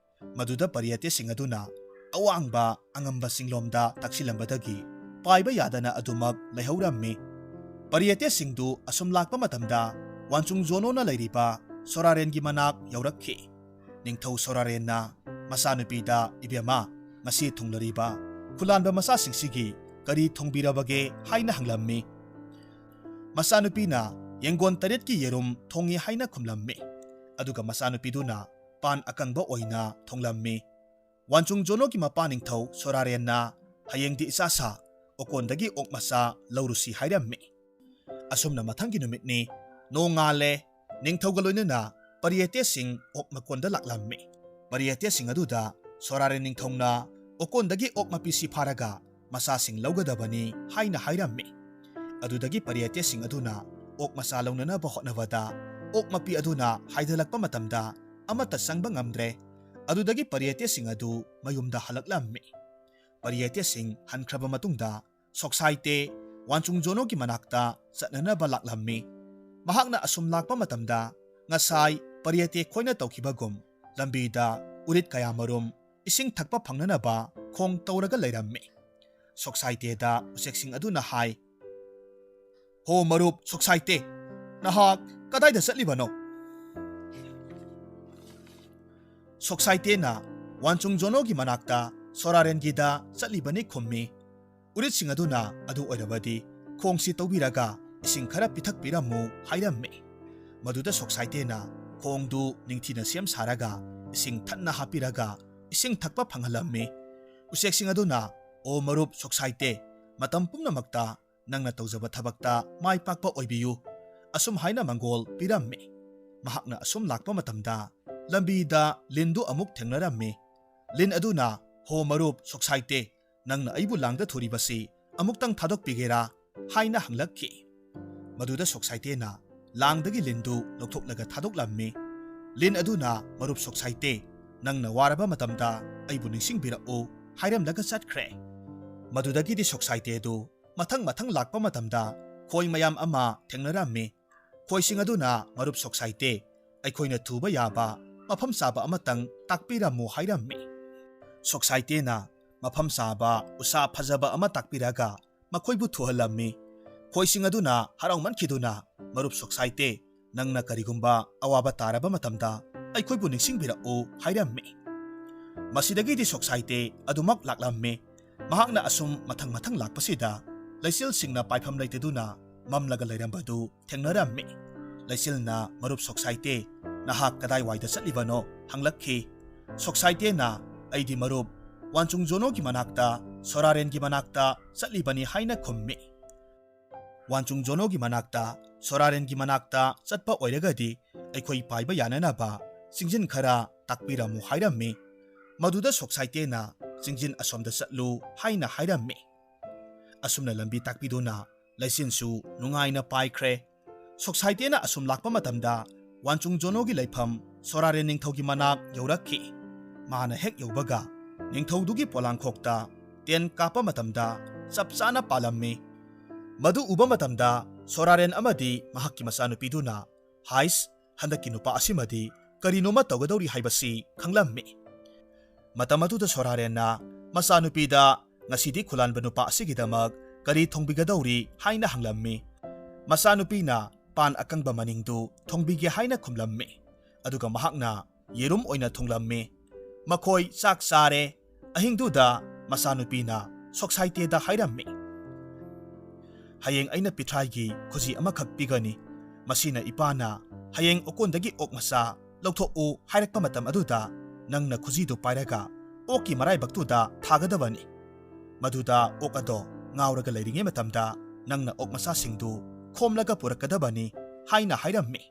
ꯃꯗꯨꯗ ꯄꯔꯤꯌꯇꯦꯁꯤꯡ ꯑꯗꯨꯅ ꯑꯋꯥꯡꯕ ꯑꯉꯝꯕ ꯆꯤꯡꯂꯣꯝꯗ ꯇꯥꯛꯁꯤꯜꯂꯝꯕꯗꯒꯤ ꯄꯥꯏꯕ ꯌꯥꯗꯅ ꯑꯗꯨꯃꯛ ꯂꯩꯍꯧꯔꯝꯃꯤ꯫ ꯄꯔꯤꯌꯇꯦꯁꯤꯡꯗꯨ ꯑꯁꯨꯝ ꯂꯥꯛꯄ ꯃꯇꯝꯗ ꯋꯥꯟꯆꯨꯡ ꯖꯣꯅꯣꯅ ꯂꯩꯔꯤꯕ ꯁꯣꯔꯥꯔꯦꯟꯒꯤ ꯃꯅꯥꯛ ꯌꯧꯔꯛꯈꯤ꯫ ꯅꯤꯡꯊꯧ ꯁꯣꯔꯥꯔꯦꯟꯅ ꯃꯆꯥꯅꯨꯄꯤꯗ, "ꯏꯕꯦꯝꯃ, ꯉꯁꯤ ꯊꯨꯡꯂꯔꯤꯕ ꯈꯨꯂꯥꯟꯕ ꯃꯆꯥꯁꯤꯡꯁꯤꯒꯤ ꯀꯔꯤ ꯊꯣꯡꯕꯤꯔꯕꯒꯦ?" ꯍꯥꯏꯅ ꯍꯪꯂꯝꯃꯤ꯫ ꯃꯆꯥꯅꯨꯄꯤꯅ ꯌꯦꯡꯒꯣꯟ ꯇꯔꯦꯠꯀꯤ ꯌꯦꯔꯨꯝ ꯊꯣꯡꯉꯤ ꯍꯥꯏꯅ ꯈꯨꯝꯂꯝꯃꯤ꯫ ꯑꯗꯨꯒ ꯃꯆꯥꯅꯨꯄꯤꯗꯨꯅ ꯄꯥꯟ ꯑꯀꯪꯕ ꯑꯣꯏꯅ ꯊꯣꯡꯂꯝꯃꯤ꯫ ꯋꯥꯟꯆꯨꯡ ꯖꯣꯅꯣꯒꯤ ꯃꯄꯥ ꯅꯤꯡꯊꯧ ꯁꯣꯔꯥꯔꯦꯟꯅ "ꯍꯌꯦꯡꯗꯤ ꯏꯆꯥ ꯁꯥ, ꯑꯣꯀꯣꯟꯗꯒꯤ ꯑꯣꯛ ꯃꯆꯥ ꯂꯧꯔꯨꯁꯤ" ꯍꯥꯏꯔꯝꯃꯤ꯫ ꯑꯁꯨꯝꯅ ꯃꯊꯪꯒꯤ ꯅꯨꯃꯤꯠꯅꯤ꯫ ꯅꯣꯡꯉꯥꯜꯂꯦ꯫ ꯅꯤꯡꯊꯧꯒ ꯂꯣꯏꯅꯅ ꯄꯔꯤꯌꯦꯇꯦꯁꯤꯡ ꯑꯣꯛ ꯃꯀꯣꯟꯗ ꯂꯥꯛꯂꯝꯃꯤ꯫ ꯄꯔꯤꯌꯦꯇꯦꯁꯤꯡ ꯑꯗꯨꯗ ꯁꯣꯔꯥꯔꯦꯟ ꯅꯤꯡꯊꯧꯅ ꯑꯣꯀꯣꯟꯗꯒꯤ ꯑꯣꯛ ꯃꯄꯤꯁꯤ ꯐꯥꯔꯒ ꯃꯆꯥꯁꯤꯡ ꯂꯧꯒꯗꯕꯅꯤ ꯍꯥꯏꯅ ꯍꯥꯏꯔꯝꯃꯤ꯫ ꯑꯗꯨꯗꯒꯤ ꯄꯔꯤꯌꯦꯇꯦꯁꯤꯡ ꯑꯗꯨꯅ ꯑꯣꯛ ꯃꯆꯥ ꯂꯧꯅꯅꯕ ꯍꯣꯠꯅꯕꯗ, ꯑꯣꯛ ꯃꯄꯤ ꯑꯗꯨꯅ ꯍꯥꯏꯊꯂꯛꯄ ꯃꯇꯝꯗ ꯑꯃꯠꯇ ꯆꯪꯕ ꯉꯝꯗ꯭ꯔꯦ꯫ ꯑꯗꯨꯗꯒꯤ ꯄꯔꯤꯌꯦꯇꯦꯁꯤꯡ ꯑꯗꯨ ꯃꯌꯨꯝꯗ ꯍꯜꯂꯛꯂꯝꯃꯤ꯫ ꯄꯔꯤꯌꯦꯇꯦꯁꯤꯡ ꯍꯟꯈ꯭ꯔꯕ ꯃꯇꯨꯡꯗ, ꯁꯣꯛꯁꯥꯏꯇꯦ ꯋꯥꯟꯆꯨꯡ ꯖꯣꯅꯣꯒꯤ ꯃꯅꯥꯛꯇ ꯆꯠꯅꯅꯕ ꯂꯥꯛꯂꯝꯃꯤ꯫ ꯃꯍꯥꯛꯅ ꯑꯁꯨꯝ ꯂꯥꯛꯄ ꯃꯇꯝꯗ, ꯉꯁꯥꯏ ꯄꯔꯤꯌꯦꯇꯦ ꯈꯣꯏꯅ ꯇꯧꯈꯤꯕꯒꯨꯝ, ꯂꯝꯕꯤꯗ ꯎꯔꯤꯠ ꯀꯌꯥꯃꯔꯨꯝ ꯏꯁꯤꯡ ꯊꯛꯄ ꯐꯪꯅꯅꯕ ꯈꯣꯡ ꯇꯧꯔꯒ ꯂꯩꯔꯝꯃꯤ꯫ ꯁꯣꯛꯁꯥꯏꯇꯦꯗ ꯎꯆꯦꯛꯁꯤꯡ ꯑꯗꯨꯅ ꯍꯥꯏ, "ꯍꯣ ꯃꯔꯨꯞ ꯁꯣꯛꯁꯥꯏꯇꯦ, ꯅꯍꯥꯛ ꯀꯗꯥꯏꯗ ꯆꯠꯂꯤꯕꯅꯣ?" ꯁꯣꯛꯁꯥꯏꯇꯦꯅ, "ꯋꯥꯟꯆꯨꯡ ꯖꯣꯅꯣꯒꯤ ꯃꯅꯥꯛꯇ ꯁꯣꯔꯥꯔꯦꯟꯒꯤꯗ ꯆꯠꯂꯤꯕꯅꯤ" ꯈꯨꯝꯃꯤ꯫ ꯎꯔꯤꯠꯁꯤꯡ ꯑꯗꯨꯅ ꯑꯗꯨ ꯑꯣꯏꯔꯕꯗꯤ ꯈꯣꯡꯁꯤ ꯇꯧꯕꯤꯔꯒ ꯏꯁꯤꯡ ꯈꯔ ꯄꯤꯊꯛꯄꯤꯔꯝꯃꯨ ꯍꯥꯏꯔꯝꯃꯤ꯫ ꯃꯗꯨꯗ ꯁꯣꯛꯁꯥꯏꯇꯦꯅ ꯈꯣꯡꯗꯨ ꯅꯤꯡꯊꯤꯅ ꯁꯦꯝ ꯁꯥꯔꯒ ꯏꯁꯤꯡ ꯊꯟꯅ ꯍꯥꯞꯄꯤꯔꯒ ꯏꯁꯤꯡ ꯊꯛꯄ ꯐꯪꯍꯜꯂꯝꯃꯤ꯫ ꯎꯆꯦꯛꯁꯤꯡ ꯑꯗꯨꯅ, "ꯑꯣ ꯃꯔꯨꯞ ꯁꯣꯛꯁꯥꯏꯇꯦ, ꯃꯇꯝ ꯄꯨꯝꯅꯃꯛꯇ ꯅꯪꯅ ꯇꯧꯖꯕ ꯊꯕꯛꯇ ꯃꯥꯏ ꯄꯥꯛꯄ ꯑꯣꯏꯕꯤꯌꯨ" ꯑꯁꯨꯝ ꯍꯥꯏꯅ ꯃꯪꯒꯣꯜ ꯄꯤꯔꯝꯃꯤ꯫ ꯃꯍꯥꯛꯅ ꯑꯁꯨꯝ ꯂꯥꯛꯄ ꯃꯇꯝꯗ ꯂꯝꯕꯤꯗ ꯂꯤꯟꯗꯨ ꯑꯃꯨꯛ ꯊꯦꯡꯅꯔꯝꯃꯤ꯫ ꯂꯤꯟ ꯑꯗꯨꯅ, "ꯍꯣ ꯃꯔꯨꯞ ꯁꯣꯛꯁꯥꯏꯇꯦ, ꯅꯪꯅ ꯑꯩꯕꯨ ꯂꯥꯡꯗ ꯊꯨꯔꯤꯕꯁꯤ ꯑꯃꯨꯛꯇꯪ ꯊꯥꯗꯣꯛꯄꯤꯒꯦꯔꯥ?" ꯍꯥꯏꯅ ꯍꯪꯂꯛꯈꯤ꯫ ꯃꯗꯨꯗ ꯁꯣꯛꯁꯥꯏꯇꯦꯅ ꯂꯥꯡꯗꯒꯤ ꯂꯤꯟꯗꯨ ꯂꯧꯊꯣꯛꯂꯒ ꯊꯥꯗꯣꯛꯂꯝꯃꯤ꯫ ꯂꯤꯟ ꯑꯗꯨꯅ, "ꯃꯔꯨꯞ ꯁꯣꯛꯁꯥꯏꯇꯦ, ꯅꯪꯅ ꯋꯥꯔꯕ ꯃꯇꯝꯗ ꯑꯩꯕꯨ ꯅꯤꯡꯁꯤꯡꯕꯤꯔꯛꯎ" ꯍꯥꯏꯔꯝꯂꯒ ꯆꯠꯈ꯭ꯔꯦ꯫ ꯃꯗꯨꯗꯒꯤꯗꯤ ꯁꯣꯛꯁꯥꯏꯇꯦ ꯑꯗꯨ ꯃꯊꯪ ꯃꯊꯪ ꯂꯥꯛꯄ ꯃꯇꯝꯗ ꯈꯣꯏ ꯃꯌꯥꯝ ꯑꯃ ꯊꯦꯡꯅꯔꯝꯃꯤ꯫ ꯈꯣꯏꯁꯤꯡ ꯑꯗꯨꯅ, "ꯃꯔꯨꯞ ꯁꯣꯛꯁꯥꯏꯇꯦ, ꯑꯩꯈꯣꯏꯅ ꯊꯨꯕ ꯌꯥꯕ ꯃꯐꯝ ꯆꯥꯕ ꯑꯃꯇꯪ ꯇꯥꯛꯄꯤꯔꯝꯃꯨ" ꯍꯥꯏꯔꯝꯃꯤ꯫ ꯁꯣꯛꯁꯥꯏꯇꯦꯅ ꯃꯐꯝ ꯆꯥꯕ ꯎꯁꯥ ꯐꯖꯕ ꯑꯃ ꯇꯥꯛꯄꯤꯔꯒ ꯃꯈꯣꯏꯕꯨ ꯊꯨꯍꯜꯂꯝꯃꯤ꯫ ꯈꯣꯏꯁꯤꯡ ꯑꯗꯨꯅ ꯍꯔꯥꯎꯃꯟꯈꯤꯗꯨꯅ, "ꯃꯔꯨꯞ ꯁꯣꯛꯁꯥꯏꯇꯦ, ꯅꯪꯅ ꯀꯔꯤꯒꯨꯝꯕ ꯑꯋꯥꯕ ꯇꯥꯔꯕ ꯃꯇꯝꯗ ꯑꯩꯈꯣꯏꯕꯨ ꯅꯤꯡꯁꯤꯡꯕꯤꯔꯛꯎ" ꯍꯥꯏꯔꯝꯃꯤ꯫ ꯃꯁꯤꯗꯒꯤꯗꯤ ꯁꯣꯛꯁꯥꯏꯇꯦ ꯑꯗꯨꯃꯛ ꯂꯥꯛꯂꯝꯃꯤ꯫ ꯃꯍꯥꯛꯅ ꯑꯁꯨꯝ ꯃꯊꯪ ꯃꯊꯪ ꯂꯥꯛꯄꯁꯤꯗ ꯂꯩꯆꯤꯜꯁꯤꯡꯅ ꯄꯥꯏꯐꯝ ꯂꯩꯇꯗꯨꯅ ꯃꯝꯂꯒ ꯂꯩꯔꯝꯕꯗꯨ ꯊꯦꯡꯅꯔꯝꯃꯤ꯫ ꯂꯩꯆꯤꯜꯅ, "ꯃꯔꯨꯞ ꯁꯣꯛꯁꯥꯏꯇꯦ, ꯅꯍꯥꯛ ꯀꯗꯥꯏꯋꯥꯏꯗ ꯆꯠꯂꯤꯕꯅꯣ?" ꯍꯪꯂꯛꯈꯤ꯫ ꯁꯣꯛꯁꯥꯏꯇꯦꯅ, "ꯑꯩꯗꯤ ꯃꯔꯨꯞ ꯋꯥꯟꯆꯨꯡ ꯖꯣꯅꯣꯒꯤ ꯃꯅꯥꯛꯇ ꯁꯣꯔꯥꯔꯦꯟꯒꯤ ꯃꯅꯥꯛꯇ ꯆꯠꯂꯤꯕꯅꯤ ꯍꯥꯏꯅ ꯈꯨꯝꯃꯤ꯫ ꯋꯥꯟꯆꯨꯡ ꯖꯣꯅꯣꯒꯤ ꯃꯅꯥꯛꯇ, ꯁꯣꯔꯥꯔꯦꯟꯒꯤ ꯃꯅꯥꯛꯇ ꯆꯠꯄ ꯑꯣꯏꯔꯒꯗꯤ ꯑꯩꯈꯣꯏ ꯄꯥꯏꯕ ꯌꯥꯅꯅꯕ ꯆꯤꯡꯖꯤꯟ ꯈꯔ ꯇꯥꯛꯄꯤꯔꯝꯃꯨ ꯍꯥꯏꯔꯝꯃꯤ꯫ ꯃꯗꯨꯗ ꯁꯣꯛꯁꯥꯏꯇꯦꯅ ꯆꯤꯡꯖꯤꯟ ꯑꯁꯣꯝꯗ ꯆꯠꯂꯨ ꯍꯥꯏꯅ ꯍꯥꯏꯔꯝꯃꯤ꯫ ꯑꯁꯨꯝꯅ ꯂꯝꯕꯤ ꯇꯥꯛꯄꯤꯗꯨꯅ ꯂꯩꯆꯤꯟꯁꯨ ꯅꯨꯡꯉꯥꯏꯅ ꯄꯥꯏꯈ꯭ꯔꯦ꯫ ꯁꯣꯛꯁꯥꯏꯇꯦꯅ ꯑꯁꯨꯝ ꯂꯥꯛꯄ ꯃꯇꯝꯗ ꯋꯥꯟꯆꯨꯡ ꯖꯣꯅꯣꯒꯤ ꯂꯩꯐꯝ ꯁꯣꯔꯥꯔꯦꯟ ꯅꯤꯡꯊꯧꯒꯤ ꯃꯅꯥꯛ ꯌꯧꯔꯛꯈꯤ꯫ ꯃꯥꯅ ꯍꯦꯛ ꯌꯧꯕꯒ ꯅꯤꯡꯊꯧꯗꯨꯒꯤ ꯄꯣꯂꯥꯡꯈꯣꯛꯇ ꯇꯦꯟ ꯀꯥꯞꯄ ꯃꯇꯝꯗ ꯆꯞ ꯆꯥꯅ ꯄꯥꯜꯂꯝꯃꯤ꯫ ꯃꯗꯨ ꯎꯕ ꯃꯇꯝꯗ ꯁꯣꯔꯥꯔꯦꯟ ꯑꯃꯗꯤ ꯃꯍꯥꯛꯀꯤ ꯃꯆꯥꯅꯨꯄꯤꯗꯨꯅ, "ꯍꯥꯏꯁ, ꯍꯟꯗꯛꯀꯤ ꯅꯨꯄꯥ ꯑꯁꯤꯃꯗꯤ ꯀꯔꯤꯅꯣꯃ ꯇꯧꯒꯗꯧꯔꯤ" ꯍꯥꯏꯕꯁꯤ ꯈꯪꯂꯝꯃꯤ꯫ ꯃꯇꯝ ꯑꯗꯨꯗ ꯁꯣꯔꯥꯔꯦꯟꯅ ꯃꯆꯥꯅꯨꯄꯤꯗ, "ꯉꯁꯤꯗꯤ ꯈꯨꯂꯥꯟꯕ ꯅꯨꯄꯥ ꯑꯁꯤꯒꯤꯗꯃꯛ ꯀꯔꯤ ꯊꯣꯡꯕꯤꯒꯗꯧꯔꯤ?" ꯍꯥꯏꯅ ꯍꯪꯂꯝꯃꯤ꯫ ꯃꯆꯥꯅꯨꯄꯤꯅ ꯄꯥꯟ ꯑꯀꯪꯕ ꯃꯅꯤꯡꯗꯨ ꯊꯣꯡꯕꯤꯒꯦ ꯍꯥꯏꯅ ꯈꯨꯝꯂꯝꯃꯤ꯫ ꯑꯗꯨꯒ ꯃꯍꯥꯛꯅ ꯌꯦꯔꯨꯝ ꯑꯣꯏꯅ ꯊꯣꯡꯂꯝꯃꯤ꯫ ꯃꯈꯣꯏ ꯆꯥꯛ ꯆꯥꯔꯦ꯫ ꯑꯍꯤꯡꯗꯨꯗ ꯃꯆꯥꯅꯨꯄꯤꯅ ꯁꯣꯛꯁꯥꯏꯇꯦꯗ ꯍꯥꯏꯔꯝꯃꯤ, "ꯍꯌꯦꯡ ꯑꯩꯅ ꯄꯤꯊ꯭ꯔꯥꯏꯒꯤ ꯈꯨꯖꯤ ꯑꯃꯈꯛ ꯄꯤꯒꯅꯤ꯫ ꯃꯁꯤꯅ ꯏꯄꯥꯅ ꯍꯌꯦꯡ ꯑꯣꯀꯣꯟꯗꯒꯤ ꯑꯣꯛ ꯃꯆꯥ ꯂꯧꯊꯣꯛꯎ ꯍꯥꯏꯔꯛꯄ ꯃꯇꯝ ꯑꯗꯨꯗ ꯅꯪꯅ ꯈꯨꯖꯤꯗꯨ ꯄꯥꯏꯔꯒ ꯑꯣꯛꯀꯤ ꯃꯔꯥꯏꯕꯛꯇꯨꯗ ꯊꯥꯒꯗꯕꯅꯤ꯫ ꯃꯗꯨꯗ ꯑꯣꯛ ꯑꯗꯣ ꯉꯥꯎꯔꯒ ꯂꯩꯔꯤꯉꯩ ꯃꯇꯝꯗ ꯅꯪꯅ ꯑꯣꯛ ꯃꯆꯥꯁꯤꯡꯗꯨ ꯈꯣꯝꯂꯒ ꯄꯨꯔꯛꯀꯗꯕꯅꯤ" ꯍꯥꯏꯅ ꯍꯥꯏꯔꯝꯃꯤ꯫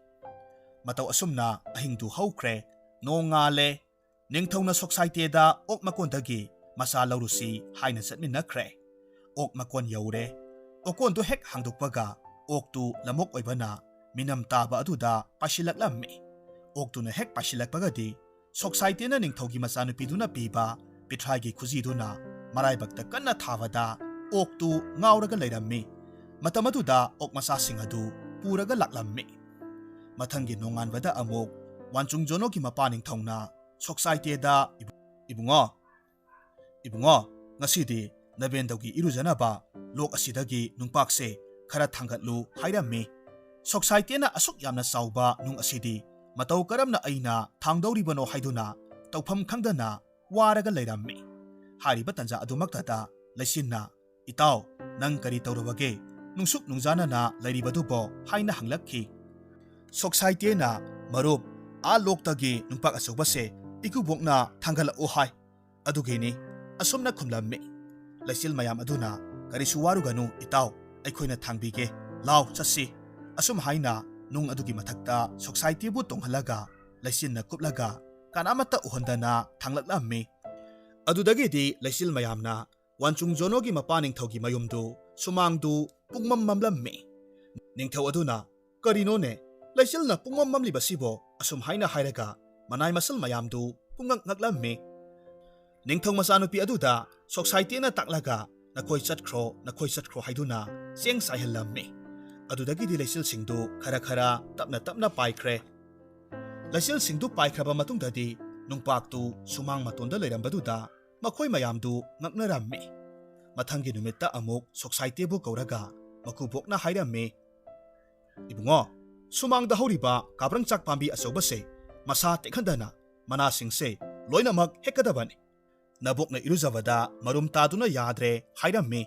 ꯃꯇꯧ ꯑꯁꯨꯝꯅ ꯑꯍꯤꯡꯗꯨ ꯍꯧꯈ꯭ꯔꯦ꯫ ꯅꯣꯡꯉꯥꯜꯂꯦ꯫ ꯅꯤꯡꯊꯧꯅ ꯁꯣꯛꯁꯥꯏꯇꯦꯗ ꯑꯣꯛ ꯃꯀꯣꯟꯗꯒꯤ ꯃꯆꯥ ꯂꯧꯔꯨꯁꯤ ꯍꯥꯏꯅ ꯆꯠꯃꯤꯟꯅꯈ꯭ꯔꯦ꯫ ꯑꯣꯛ ꯃꯀꯣꯟ ꯌꯧꯔꯦ꯫ ꯑꯣꯀꯣꯟꯗꯨ ꯍꯦꯛ ꯍꯥꯡꯗꯣꯛꯄꯒ ꯑꯣꯛꯇꯨ ꯂꯃꯣꯛ ꯑꯣꯏꯕꯅ ꯃꯤꯅꯝ ꯇꯥꯕ ꯑꯗꯨꯗ ꯄꯥꯏꯁꯤꯜꯂꯛꯂꯝꯃꯤ꯫ ꯑꯣꯛꯇꯨꯅ ꯍꯦꯛ ꯄꯥꯏꯁꯤꯜꯂꯛꯄꯒꯗꯤ ꯁꯣꯛꯁꯥꯏꯇꯦꯅ ꯅꯤꯡꯊꯧꯒꯤ ꯃꯆꯥꯅꯨꯄꯤꯗꯨꯅ ꯄꯤꯕ ꯄꯤꯊ꯭ꯔꯥꯏꯒꯤ ꯈꯨꯖꯤꯗꯨꯅ ꯃꯔꯥꯏꯕꯛꯇ ꯀꯟꯅ ꯊꯥꯕꯗ ꯑꯣꯛꯇꯨ ꯉꯥꯎꯔꯒ ꯂꯩꯔꯝꯃꯤ꯫ ꯃꯇꯝ ꯑꯗꯨꯗ ꯑꯣꯛ ꯃꯆꯥꯁꯤꯡ ꯑꯗꯨ ꯄꯨꯔꯒ ꯂꯥꯛꯂꯝꯃꯤ꯫ ꯃꯊꯪꯒꯤ ꯅꯣꯡꯉꯥꯟꯕꯗ ꯑꯃꯨꯛ ꯋꯥꯟꯆꯨꯡ ꯖꯣꯅꯣꯒꯤ ꯃꯄꯥ ꯅꯤꯡꯊꯧꯅ ꯁꯣꯛꯁꯥꯏꯇꯦꯗ, "ꯏꯕꯨ-, ꯏꯕꯨꯡꯉꯣ, ꯏꯕꯨꯡꯉꯣ, ꯉꯁꯤꯗꯤ ꯅꯕꯦꯟꯗꯧꯒꯤ ꯏꯔꯨꯖꯅꯕ ꯂꯣꯛ ꯑꯁꯤꯗꯒꯤ ꯅꯨꯡꯄꯥꯛꯁꯦ ꯈꯔ ꯊꯥꯡꯒꯠꯂꯨ" ꯍꯥꯏꯔꯝꯃꯤ꯫ ꯁꯣꯛꯁꯥꯏꯇꯦꯅ ꯑꯁꯨꯛ ꯌꯥꯝꯅ ꯆꯥꯎꯕ ꯅꯨꯡ ꯑꯁꯤꯗꯤ ꯃꯇꯧ ꯀꯔꯝꯅ ꯑꯩꯅ ꯊꯥꯡꯗꯧꯔꯤꯕꯅꯣ ꯍꯥꯏꯗꯨꯅ ꯇꯧꯐꯝ ꯈꯪꯗꯅ ꯋꯥꯔꯒ ꯂꯩꯔꯝꯃꯤ꯫ ꯍꯥꯏꯔꯤꯕ ꯇꯟꯖꯥ ꯑꯗꯨꯃꯛꯇꯗ ꯂꯩꯆꯤꯟꯅ, "ꯏꯇꯥꯎ, ꯅꯪ ꯀꯔꯤ ꯇꯧꯔꯕꯒꯦ? ꯅꯨꯡꯁꯨꯛ ꯅꯨꯡꯖꯥꯅꯅ ꯂꯩꯔꯤꯕꯗꯨꯕꯣ?" ꯍꯥꯏꯅ ꯍꯪꯂꯛꯈꯤ꯫ ꯁꯣꯛꯁꯥꯏꯇꯦꯅ, "ꯃꯔꯨꯞ, ꯑꯥ ꯂꯣꯛꯇꯒꯤ ꯅꯨꯡꯄꯥꯛ ꯑꯆꯧꯕꯁꯦ ꯏꯀꯨꯕꯣꯛꯅ ꯊꯥꯡꯒꯠꯂꯛꯑꯣ ꯍꯥꯏ꯫ ꯑꯗꯨꯒꯤꯅꯤ," ꯑꯁꯨꯝꯅ ꯈꯨꯝꯂꯝꯃꯤ꯫ ꯂꯩꯆꯤꯜ ꯃꯌꯥꯝ ꯑꯗꯨꯅ, "ꯀꯔꯤꯁꯨ ꯋꯥꯔꯨꯒꯅꯨ ꯏꯇꯥꯎ, ꯑꯩꯈꯣꯏꯅ ꯊꯥꯡꯕꯤꯒꯦ, ꯂꯥꯎ ꯆꯠꯁꯤ" ꯑꯁꯨꯝ ꯍꯥꯏꯅ ꯅꯨꯡ ꯑꯗꯨꯒꯤ ꯃꯊꯛꯇ ꯁꯣꯛꯁꯥꯏꯇꯦꯕꯨ ꯇꯣꯡꯍꯜꯂꯒ ꯂꯩꯆꯤꯟꯅ ꯀꯨꯞꯂꯒ ꯀꯅꯥꯃꯠꯇ ꯎꯍꯟꯗꯅ ꯊꯥꯡꯂꯛꯂꯝꯃꯤ꯫ ꯑꯗꯨꯗꯒꯤꯗꯤ ꯂꯩꯆꯤꯜ ꯃꯌꯥꯝꯅ ꯋꯥꯟꯆꯨꯡ ꯖꯣꯅꯣꯒꯤ ꯃꯄꯥ ꯅꯤꯡꯊꯧꯒꯤ ꯃꯌꯨꯝꯗꯨ ꯁꯨꯃꯥꯡꯗꯨ ꯄꯨꯡꯃꯝ ꯃꯝꯂꯝꯃꯤ꯫ ꯅꯤꯡꯊꯧ ꯑꯗꯨꯅ, "ꯀꯔꯤꯅꯣꯅꯦ, ꯂꯩꯆꯤꯜꯅ ꯄꯨꯡꯃꯝ ꯃꯝꯂꯤꯕꯁꯤꯕꯣ?" ꯑꯁꯨꯝ ꯍꯥꯏꯅ ꯍꯥꯏꯔꯒ ꯃꯅꯥꯏ ꯃꯁꯜ ꯃꯌꯥꯝꯗꯨ ꯄꯨꯡꯉꯛ ꯉꯛꯂꯝꯃꯤ꯫ ꯅꯤꯡꯊꯧ ꯃꯆꯥꯅꯨꯄꯤ ꯑꯗꯨꯗ ꯁꯣꯛꯁꯥꯏꯇꯦꯅ ꯇꯥꯛꯂꯒ, "ꯅꯈꯣꯏ ꯆꯠꯈ꯭ꯔꯣ, ꯅꯈꯣꯏ ꯆꯠꯈ꯭ꯔꯣ" ꯍꯥꯏꯗꯨꯅ ꯆꯦꯡ ꯆꯥꯏꯍꯜꯂꯝꯃꯤ꯫ ꯑꯗꯨꯗꯒꯤꯗꯤ ꯂꯩꯆꯤꯜꯁꯤꯡꯗꯨ ꯈꯔ ꯈꯔ ꯇꯞꯅ ꯇꯞꯅ ꯄꯥꯏꯈ꯭ꯔꯦ꯫ ꯂꯩꯆꯤꯜꯁꯤꯡꯗꯨ ꯄꯥꯏꯈ꯭ꯔꯕ ꯃꯇꯨꯡꯗꯗꯤ ꯅꯨꯡꯄꯥꯛꯇꯨ ꯁꯨꯃꯥꯡ ꯃꯇꯣꯟꯗ ꯂꯩꯔꯝꯕꯗꯨꯗ ꯃꯈꯣꯏ ꯃꯌꯥꯝꯗꯨ ꯉꯛꯅꯔꯝꯃꯤ꯫ ꯃꯊꯪꯒꯤ ꯅꯨꯃꯤꯠꯇ ꯑꯃꯨꯛ ꯁꯣꯛꯁꯥꯏꯇꯦꯕꯨ ꯀꯧꯔꯒ ꯃꯀꯨꯕꯣꯛꯅ ꯍꯥꯏꯔꯝꯃꯤ, "ꯏꯕꯨꯡꯉꯣ, ꯁꯨꯃꯥꯡꯗ ꯍꯧꯔꯤꯕ ꯀꯥꯕ꯭ꯔꯪꯆꯥꯛ ꯄꯥꯝꯕꯤ ꯑꯆꯧꯕꯁꯦ ꯃꯁꯥ ꯇꯦꯛꯍꯟꯗꯅ ꯃꯅꯥꯁꯤꯡꯁꯦ ꯂꯣꯏꯅꯃꯛ ꯍꯦꯛꯀꯗꯕꯅꯤ꯫ ꯅꯕꯣꯛꯅ ꯏꯔꯨꯖꯕꯗ ꯃꯔꯨꯝ ꯇꯥꯗꯨꯅ ꯌꯥꯗ꯭ꯔꯦ" ꯍꯥꯏꯔꯝꯃꯤ꯫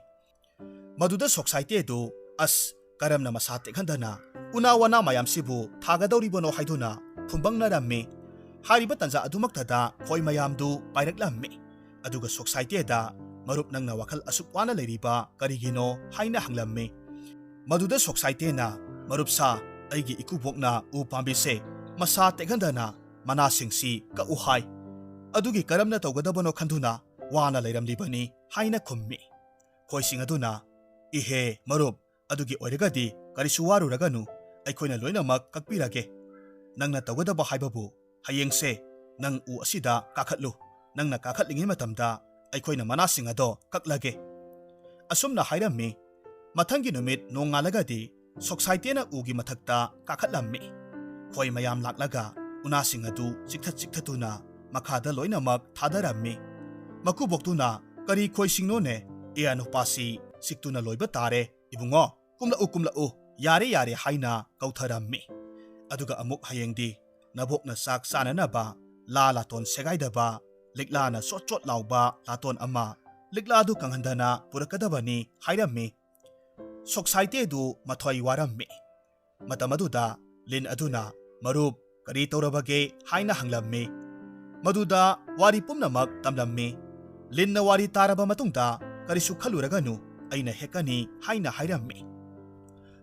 ꯃꯗꯨꯗ ꯁꯣꯛꯁꯥꯏꯇꯦꯗꯨ, "ꯑꯁ, ꯀꯔꯝꯅ ꯃꯁꯥ ꯇꯦꯛꯍꯟꯗꯅ ꯎꯅꯥ ꯋꯥꯅꯥ ꯃꯌꯥꯝꯁꯤꯕꯨ ꯊꯥꯒꯗꯧꯔꯤꯕꯅꯣ?" ꯍꯥꯏꯗꯨꯅ ꯐꯨꯝꯕꯪꯅꯔꯝꯃꯤ꯫ ꯍꯥꯏꯔꯤꯕ ꯇꯟꯖꯥ ꯑꯗꯨꯃꯛꯇꯗ ꯈꯣꯏ ꯃꯌꯥꯝꯗꯨ ꯄꯥꯏꯔꯛꯂꯝꯃꯤ꯫ ꯑꯗꯨꯒ ꯁꯣꯛꯁꯥꯏꯇꯦꯗ, "ꯃꯔꯨꯞ, ꯅꯪꯅ ꯋꯥꯈꯜ ꯑꯁꯨꯛ ꯋꯥꯅ ꯂꯩꯔꯤꯕ ꯀꯔꯤꯒꯤꯅꯣ?" ꯍꯥꯏꯅ ꯍꯪꯂꯝꯃꯤ꯫ ꯃꯗꯨꯗ ꯁꯣꯛꯁꯥꯏꯇꯦꯅ, "ꯃꯔꯨꯞ ꯁꯥ, ꯑꯩꯒꯤ ꯏꯀꯨꯕꯣꯛꯅ ꯎ ꯄꯥꯝꯕꯤꯁꯦ ꯃꯁꯥ ꯇꯦꯛꯍꯟꯗꯅ ꯃꯅꯥꯁꯤꯡꯁꯤ ꯀꯛꯎ ꯍꯥꯏ꯫ ꯑꯗꯨꯒꯤ ꯀꯔꯝꯅ ꯇꯧꯒꯗꯕꯅꯣ ꯈꯟꯗꯨꯅ ꯋꯥꯅ ꯂꯩꯔꯝꯂꯤꯕꯅꯤ" ꯍꯥꯏꯅ ꯈꯨꯝꯃꯤ꯫ ꯈꯣꯏꯁꯤꯡ ꯑꯗꯨꯅ, "ꯏꯍꯦ ꯃꯔꯨꯞ, ꯑꯗꯨꯒꯤ ꯑꯣꯏꯔꯒꯗꯤ ꯀꯔꯤꯁꯨ ꯋꯥꯔꯨꯔꯒꯅꯨ, ꯑꯩꯈꯣꯏꯅ ꯂꯣꯏꯅꯃꯛ ꯀꯛꯄꯤꯔꯒꯦ꯫ ꯅꯪꯅ ꯇꯧꯒꯗꯕ ꯍꯥꯏꯕꯕꯨ ꯍꯌꯦꯡꯁꯦ ꯅꯪ ꯎ ꯑꯁꯤꯗ ꯀꯥꯈꯠꯂꯨ꯫ ꯅꯪꯅ ꯀꯥꯈꯠꯂꯤꯉꯩ ꯃꯇꯝꯗ ꯑꯩꯈꯣꯏꯅ ꯃꯅꯥꯁꯤꯡ ꯑꯗꯣ ꯀꯛꯂꯒꯦ" ꯑꯁꯨꯝꯅ ꯍꯥꯏꯔꯝꯃꯤ꯫ ꯃꯊꯪꯒꯤ ꯅꯨꯃꯤꯠ ꯅꯣꯡꯉꯥꯜꯂꯒꯗꯤ ꯁꯣꯛꯁꯥꯏꯇꯦꯅ ꯎꯒꯤ ꯃꯊꯛꯇ ꯀꯥꯈꯠꯂꯝꯃꯤ꯫ ꯈꯣꯏ ꯃꯌꯥꯝ ꯂꯥꯛꯂꯒ ꯎꯅꯥꯁꯤꯡ ꯑꯗꯨ ꯆꯤꯛꯊꯠ ꯆꯤꯛꯊꯠꯇꯨꯅ ꯃꯈꯥꯗ ꯂꯣꯏꯅꯃꯛ ꯊꯥꯗꯔꯝꯃꯤ꯫ ꯃꯀꯨꯕꯣꯛꯇꯨꯅ, "ꯀꯔꯤ ꯈꯣꯏꯁꯤꯡꯅꯣꯅꯦ? ꯏꯌꯥ ꯅꯨꯄꯥꯁꯤ ꯆꯤꯛꯇꯨꯅ ꯂꯣꯏꯕ ꯇꯥꯔꯦ꯫ ꯏꯕꯨꯡꯉꯣ, ꯀꯨꯝꯂꯛꯎ, ꯀꯨꯝꯂꯛꯎ, ꯌꯥꯔꯦ, ꯌꯥꯔꯦ" ꯍꯥꯏꯅ ꯀꯧꯊꯔꯝꯃꯤ꯫ ꯑꯗꯨꯒ ꯑꯃꯨꯛ ꯍꯌꯦꯡꯗꯤ ꯅꯕꯣꯛꯅ ꯆꯥꯛ ꯆꯥꯅꯅꯕ ꯂꯥ ꯂꯥꯇꯣꯟ ꯁꯦꯒꯥꯏꯗꯕ, ꯂꯤꯛꯂꯥꯅ ꯆꯣꯠ ꯆꯣꯠ ꯂꯥꯎꯕ ꯂꯥꯇꯣꯟ ꯑꯃ, ꯂꯤꯛꯂꯥꯗꯨ ꯀꯪꯍꯟꯗꯅ ꯄꯨꯔꯛꯀꯗꯕꯅꯤ ꯍꯥꯏꯔꯝꯃꯤ꯫ ꯁꯣꯛꯁꯥꯏꯇꯦꯗꯨ ꯃꯊ꯭ꯋꯥꯏ ꯋꯥꯔꯝꯃꯤ꯫ ꯃꯇꯝ ꯑꯗꯨꯗ ꯂꯤꯟ ꯑꯗꯨꯅ, "ꯃꯔꯨꯞ, ꯀꯔꯤ ꯇꯧꯔꯕꯒꯦ?" ꯍꯥꯏꯅ ꯍꯪꯂꯝꯃꯤ꯫ ꯃꯗꯨꯗ ꯋꯥꯔꯤ ꯄꯨꯝꯅꯃꯛ ꯇꯝꯂꯝꯃꯤ꯫ ꯂꯤꯟꯅ ꯋꯥꯔꯤ ꯇꯥꯔꯕ ꯃꯇꯨꯡꯗ ꯀꯔꯤꯁꯨ ꯈꯜꯂꯨꯔꯒꯅꯨ, ꯑꯩꯅ ꯍꯦꯛꯀꯅꯤ" ꯍꯥꯏꯅ ꯍꯥꯏꯔꯝꯃꯤ꯫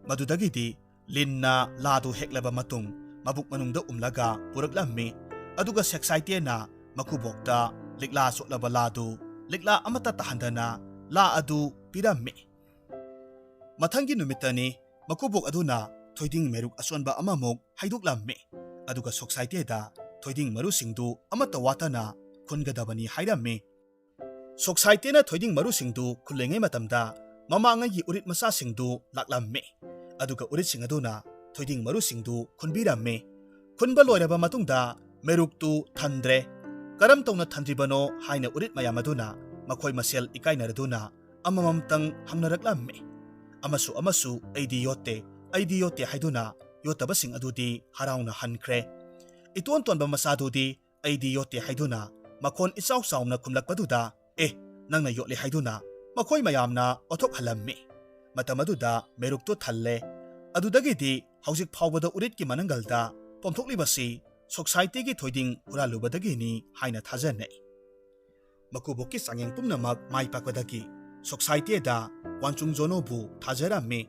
ꯃꯗꯨꯗꯒꯤꯗꯤ ꯂꯤꯟꯅ ꯂꯥꯗꯨ ꯍꯦꯛꯂꯕ ꯃꯇꯨꯡ ꯃꯕꯨꯛ ꯃꯅꯨꯡꯗ ꯎꯝꯂꯒ ꯄꯨꯔꯛꯂꯝꯃꯤ꯫ ꯑꯗꯨꯒ ꯁꯣꯁꯥꯏꯇꯦꯅ ꯃꯀꯨꯕꯣꯛꯇ ꯂꯤꯛꯂꯥ ꯆꯣꯠꯂꯕ ꯂꯥꯗꯨ ꯂꯤꯛꯂꯥ ꯑꯃꯠꯇ ꯇꯥꯍꯟꯗꯅ ꯂꯥ ꯑꯗꯨ ꯄꯤꯔꯝꯃꯤ꯫ ꯃꯊꯪꯒꯤ ꯅꯨꯃꯤꯠꯇꯅꯤ ꯃꯀꯨꯕꯣꯛ ꯑꯗꯨꯅ ꯊꯣꯏꯗꯤꯡ ꯃꯦꯔꯨꯛ ꯑꯆꯣꯟꯕ ꯑꯃꯃꯨꯛ ꯍꯩꯗꯣꯛꯂꯝꯃꯤ꯫ ꯑꯗꯨꯒ ꯁꯣꯁꯥꯏꯇꯦꯗ ꯊꯣꯏꯗꯤꯡ ꯃꯔꯨꯁꯤꯡꯗꯨ ꯑꯃꯠꯇ ꯋꯥꯠꯇꯅ ꯈꯨꯟꯒꯗꯕꯅꯤ ꯍꯥꯏꯔꯝꯃꯤ꯫ ꯁꯣꯁꯥꯏꯇꯦꯅ ꯊꯣꯏꯗꯤꯡ ꯃꯔꯨꯁꯤꯡꯗꯨ ꯈꯨꯜꯂꯤꯉꯩ ꯃꯇꯝꯗ ꯃꯃꯥꯡꯉꯩꯒꯤ ꯎꯔꯤꯠ ꯃꯆꯥꯁꯤꯡꯗꯨ ꯂꯥꯛꯂꯝꯃꯤ꯫ ꯑꯗꯨꯒ ꯎꯔꯤꯠꯁꯤꯡ ꯑꯗꯨꯅ ꯊꯣꯏꯗꯤꯡ ꯃꯔꯨꯁꯤꯡꯗꯨ ꯈꯨꯟꯕꯤꯔꯝꯃꯤ꯫ ꯈꯨꯟꯕ ꯂꯣꯏꯔꯕ ꯃꯇꯨꯡꯗ ꯃꯦꯔꯨꯛꯇꯨ ꯊꯟꯗ꯭ꯔꯦ꯫ ꯀꯔꯝ ꯇꯧꯅ ꯊꯟꯗ꯭ꯔꯤꯕꯅꯣ ꯍꯥꯏꯅ ꯎꯔꯤꯠ ꯃꯌꯥꯝ ꯑꯗꯨꯅ ꯃꯈꯣꯏ ꯃꯁꯦꯜ ꯏꯀꯥꯏꯅꯔꯗꯨꯅ ꯑꯃꯃꯝꯇꯪ ꯍꯪꯅꯔꯛꯂꯝꯃꯤ꯫ ꯑꯃꯁꯨ ꯑꯃꯁꯨ "ꯑꯩꯗꯤ ꯌꯣꯠꯇꯦ, ꯑꯩꯗꯤ ꯌꯣꯠꯇꯦ" ꯍꯥꯏꯗꯨꯅ ꯌꯣꯠꯇꯕꯁꯤꯡ ꯑꯗꯨꯗꯤ ꯍꯔꯥꯎꯅ ꯍꯟꯈ꯭ꯔꯦ꯫ ꯏꯇꯣꯟ ꯇꯣꯟꯕ ꯃꯆꯥꯗꯨꯗꯤ "ꯑꯩꯗꯤ ꯌꯣꯠꯇꯦ" ꯍꯥꯏꯗꯨꯅ ꯃꯈꯣꯟ ꯏꯆꯥꯎ ꯆꯥꯎꯅ ꯈꯨꯝꯂꯛꯄꯗꯨꯗ, "ꯑꯦ, ꯅꯪꯅ ꯌꯣꯠꯂꯤ" ꯍꯥꯏꯗꯨꯅ ꯃꯈꯣꯏ ꯃꯌꯥꯝꯅ ꯑꯣꯊꯣꯛꯍꯜꯂꯝꯃꯤ꯫ ꯃꯇꯝ ꯑꯗꯨꯗ ꯃꯦꯔꯨꯛꯇꯨ ꯊꯜꯂꯦ꯫ ꯑꯗꯨꯗꯒꯤꯗꯤ ꯍꯧꯖꯤꯛ ꯐꯥꯎꯕꯗ ꯎꯔꯤꯠꯀꯤ ꯃꯅꯪꯒꯜꯗ ꯄꯣꯝꯊꯣꯛꯂꯤꯕꯁꯤ ꯁꯣꯁꯥꯏꯇꯤꯒꯤ ꯊꯣꯏꯗꯤꯡ ꯍꯨꯔꯥꯜꯂꯨꯕꯗꯒꯤꯅꯤ ꯍꯥꯏꯅ ꯊꯥꯖꯅꯩ꯫ ꯃꯀꯨꯕꯣꯛꯀꯤ ꯆꯥꯡꯌꯦꯡ ꯄꯨꯝꯅꯃꯛ ꯃꯥꯏ ꯄꯥꯛꯄꯗꯒꯤ ꯁꯣꯁꯥꯏꯇꯤꯗ ꯋꯥꯟꯆꯨꯡ ꯖꯣꯅꯣꯕꯨ ꯊꯥꯖꯔꯝꯃꯤ꯫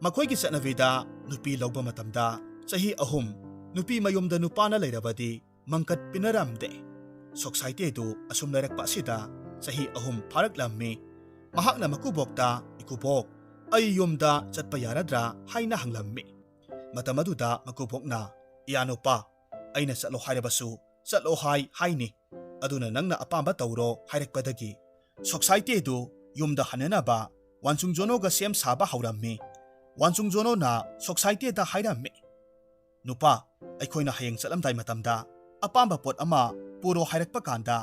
ꯃꯈꯣꯏꯒꯤ ꯆꯠꯅꯕꯤꯗ ꯅꯨꯄꯤ ꯂꯧꯕ ꯃꯇꯝꯗ ꯆꯍꯤ ꯑꯍꯨꯝ ꯅꯨꯄꯤ ꯃꯌꯨꯝꯗ ꯅꯨꯄꯥꯅ ꯂꯩꯔꯕꯗꯤ ꯃꯪꯀꯠ ꯄꯤꯅꯔꯝꯗꯦ꯫ ꯁꯣꯁꯥꯏꯇꯤꯗꯨ ꯑꯁꯨꯝ ꯂꯩꯔꯛꯄ ꯑꯁꯤꯗ ꯆꯍꯤ ꯑꯍꯨꯝ ꯐꯥꯔꯛꯂꯝꯃꯤ꯫ ꯃꯍꯥꯛꯅ ꯃꯀꯨꯕꯣꯛꯇ, "ꯏꯀꯨꯕꯣꯛ, ꯑꯩ ꯌꯨꯝꯗ ꯆꯠꯄ ꯌꯥꯔꯗ꯭ꯔꯥ?" ꯍꯥꯏꯅ ꯍꯪꯂꯝꯃꯤ꯫ ꯃꯇꯝ ꯑꯗꯨꯗ ꯃꯀꯨꯕꯣꯛꯅ, "ꯏꯌꯥꯅꯨꯄꯥ, ꯑꯩꯅ ꯆꯠꯂꯣ ꯍꯥꯏꯔꯕꯁꯨ ꯆꯠꯂꯣ ꯍꯥꯏ ꯍꯥꯏꯅꯤ꯫ ꯑꯗꯨꯅ ꯅꯪꯅ ꯑꯄꯥꯝꯕ ꯇꯧꯔꯣ" ꯍꯥꯏꯔꯛꯄꯗꯒꯤ ꯁꯣꯁꯥꯏꯇꯤꯗꯨ ꯌꯨꯝꯗ ꯍꯟꯅꯅꯕ ꯋꯥꯟꯆꯨꯡ ꯖꯣꯅꯣꯒ ꯁꯦꯝ ꯁꯥꯕ ꯍꯧꯔꯝꯃꯤ꯫ ꯋꯥꯟꯆꯨꯡ ꯖꯣꯅꯣꯅ ꯁꯣꯁꯥꯏꯇꯤꯗ ꯍꯥꯏꯔꯝꯃꯤ, "ꯅꯨꯄꯥ, ꯑꯩꯈꯣꯏꯅ ꯍꯌꯦꯡ ꯆꯠꯂꯝꯗꯥꯏ ꯃꯇꯝꯗ ꯑꯄꯥꯝꯕ ꯄꯣꯠ ꯑꯃ ꯄꯨꯔꯣ ꯍꯥꯏꯔꯛꯄ ꯀꯥꯟꯗ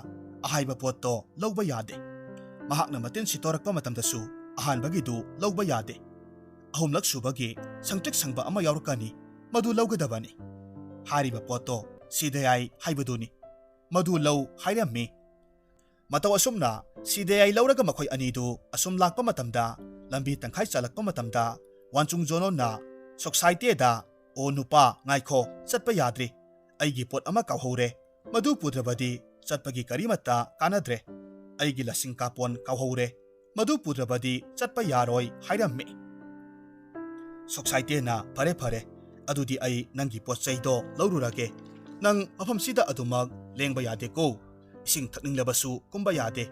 ꯑꯍꯥꯏꯕ ꯄꯣꯠꯇꯣ ꯂꯧꯕ ꯌꯥꯗꯦ꯫ ꯃꯍꯥꯛꯅ ꯃꯇꯤꯟ ꯁꯤꯠꯇꯣꯔꯛꯄ ꯃꯇꯝꯗꯁꯨ ꯑꯍꯥꯟꯕꯒꯤꯗꯨ ꯂꯧꯕ ꯌꯥꯗꯦ꯫ ꯑꯍꯨꯝꯂꯛ ꯁꯨꯕꯒꯤ ꯁꯪꯇ꯭ꯔꯤꯛ ꯁꯪꯕ ꯑꯃ ꯌꯥꯎꯔꯛꯀꯅꯤ, ꯃꯗꯨ ꯂꯧꯒꯗꯕꯅꯤ꯫ ꯍꯥꯏꯔꯤꯕ ꯄꯣꯠꯇꯣ ꯁꯤꯗꯌꯥꯏ ꯍꯥꯏꯕꯗꯨꯅꯤ꯫ ꯃꯗꯨ ꯂꯧ" ꯍꯥꯏꯔꯝꯃꯤ꯫ ꯃꯇꯧ ꯑꯁꯨꯝꯅ ꯁꯤꯗꯌꯥꯏ ꯂꯧꯔꯒ ꯃꯈꯣꯏ ꯑꯅꯤꯗꯨ ꯑꯁꯨꯝ ꯂꯥꯛꯄ ꯃꯇꯝꯗ, ꯂꯝꯕꯤ ꯇꯪꯈꯥꯏ ꯆꯠꯂꯛꯄ ꯃꯇꯝꯗ ꯋꯥꯟꯆꯨꯡ ꯖꯣꯅꯣꯅ ꯁꯣꯁꯥꯏꯇꯤꯗ, "ꯑꯣ ꯅꯨꯄꯥ, ꯉꯥꯏꯈꯣ, ꯆꯠꯄ ꯌꯥꯗ꯭ꯔꯤ꯫ ꯑꯩꯒꯤ ꯄꯣꯠ ꯑꯃ ꯀꯥꯎꯍꯧꯔꯦ꯫ ꯃꯗꯨ ꯄꯨꯗ꯭ꯔꯕꯗꯤ ꯆꯠꯄꯒꯤ ꯀꯔꯤꯃꯠꯇ ꯀꯥꯟꯅꯗ꯭ꯔꯦ꯫ ꯑꯩꯒꯤ ꯂꯁꯤꯡ ꯀꯥꯄꯣꯟ ꯀꯥꯎꯍꯧꯔꯦ꯫ ꯃꯗꯨ ꯄꯨꯗ꯭ꯔꯕꯗꯤ ꯆꯠꯄ ꯌꯥꯔꯣꯏ ꯍꯥꯏꯔꯝꯃꯤ꯫ ꯁꯣꯛꯁꯥꯏꯇꯦꯅ, "ꯐꯔꯦ, ꯐꯔꯦ, ꯑꯗꯨꯗꯤ ꯑꯩ ꯅꯪꯒꯤ ꯄꯣꯠ ꯆꯩꯗꯣ ꯂꯧꯔꯨꯔꯒꯦ꯫ ꯅꯪ ꯃꯐꯝꯁꯤꯗ ꯑꯗꯨꯃꯛ ꯂꯦꯡꯕ ꯌꯥꯗꯦꯀꯣ꯫ ꯏꯁꯤꯡ ꯊꯛꯅꯤꯡꯂꯕꯁꯨ ꯀꯨꯝꯕ ꯌꯥꯗꯦ꯫"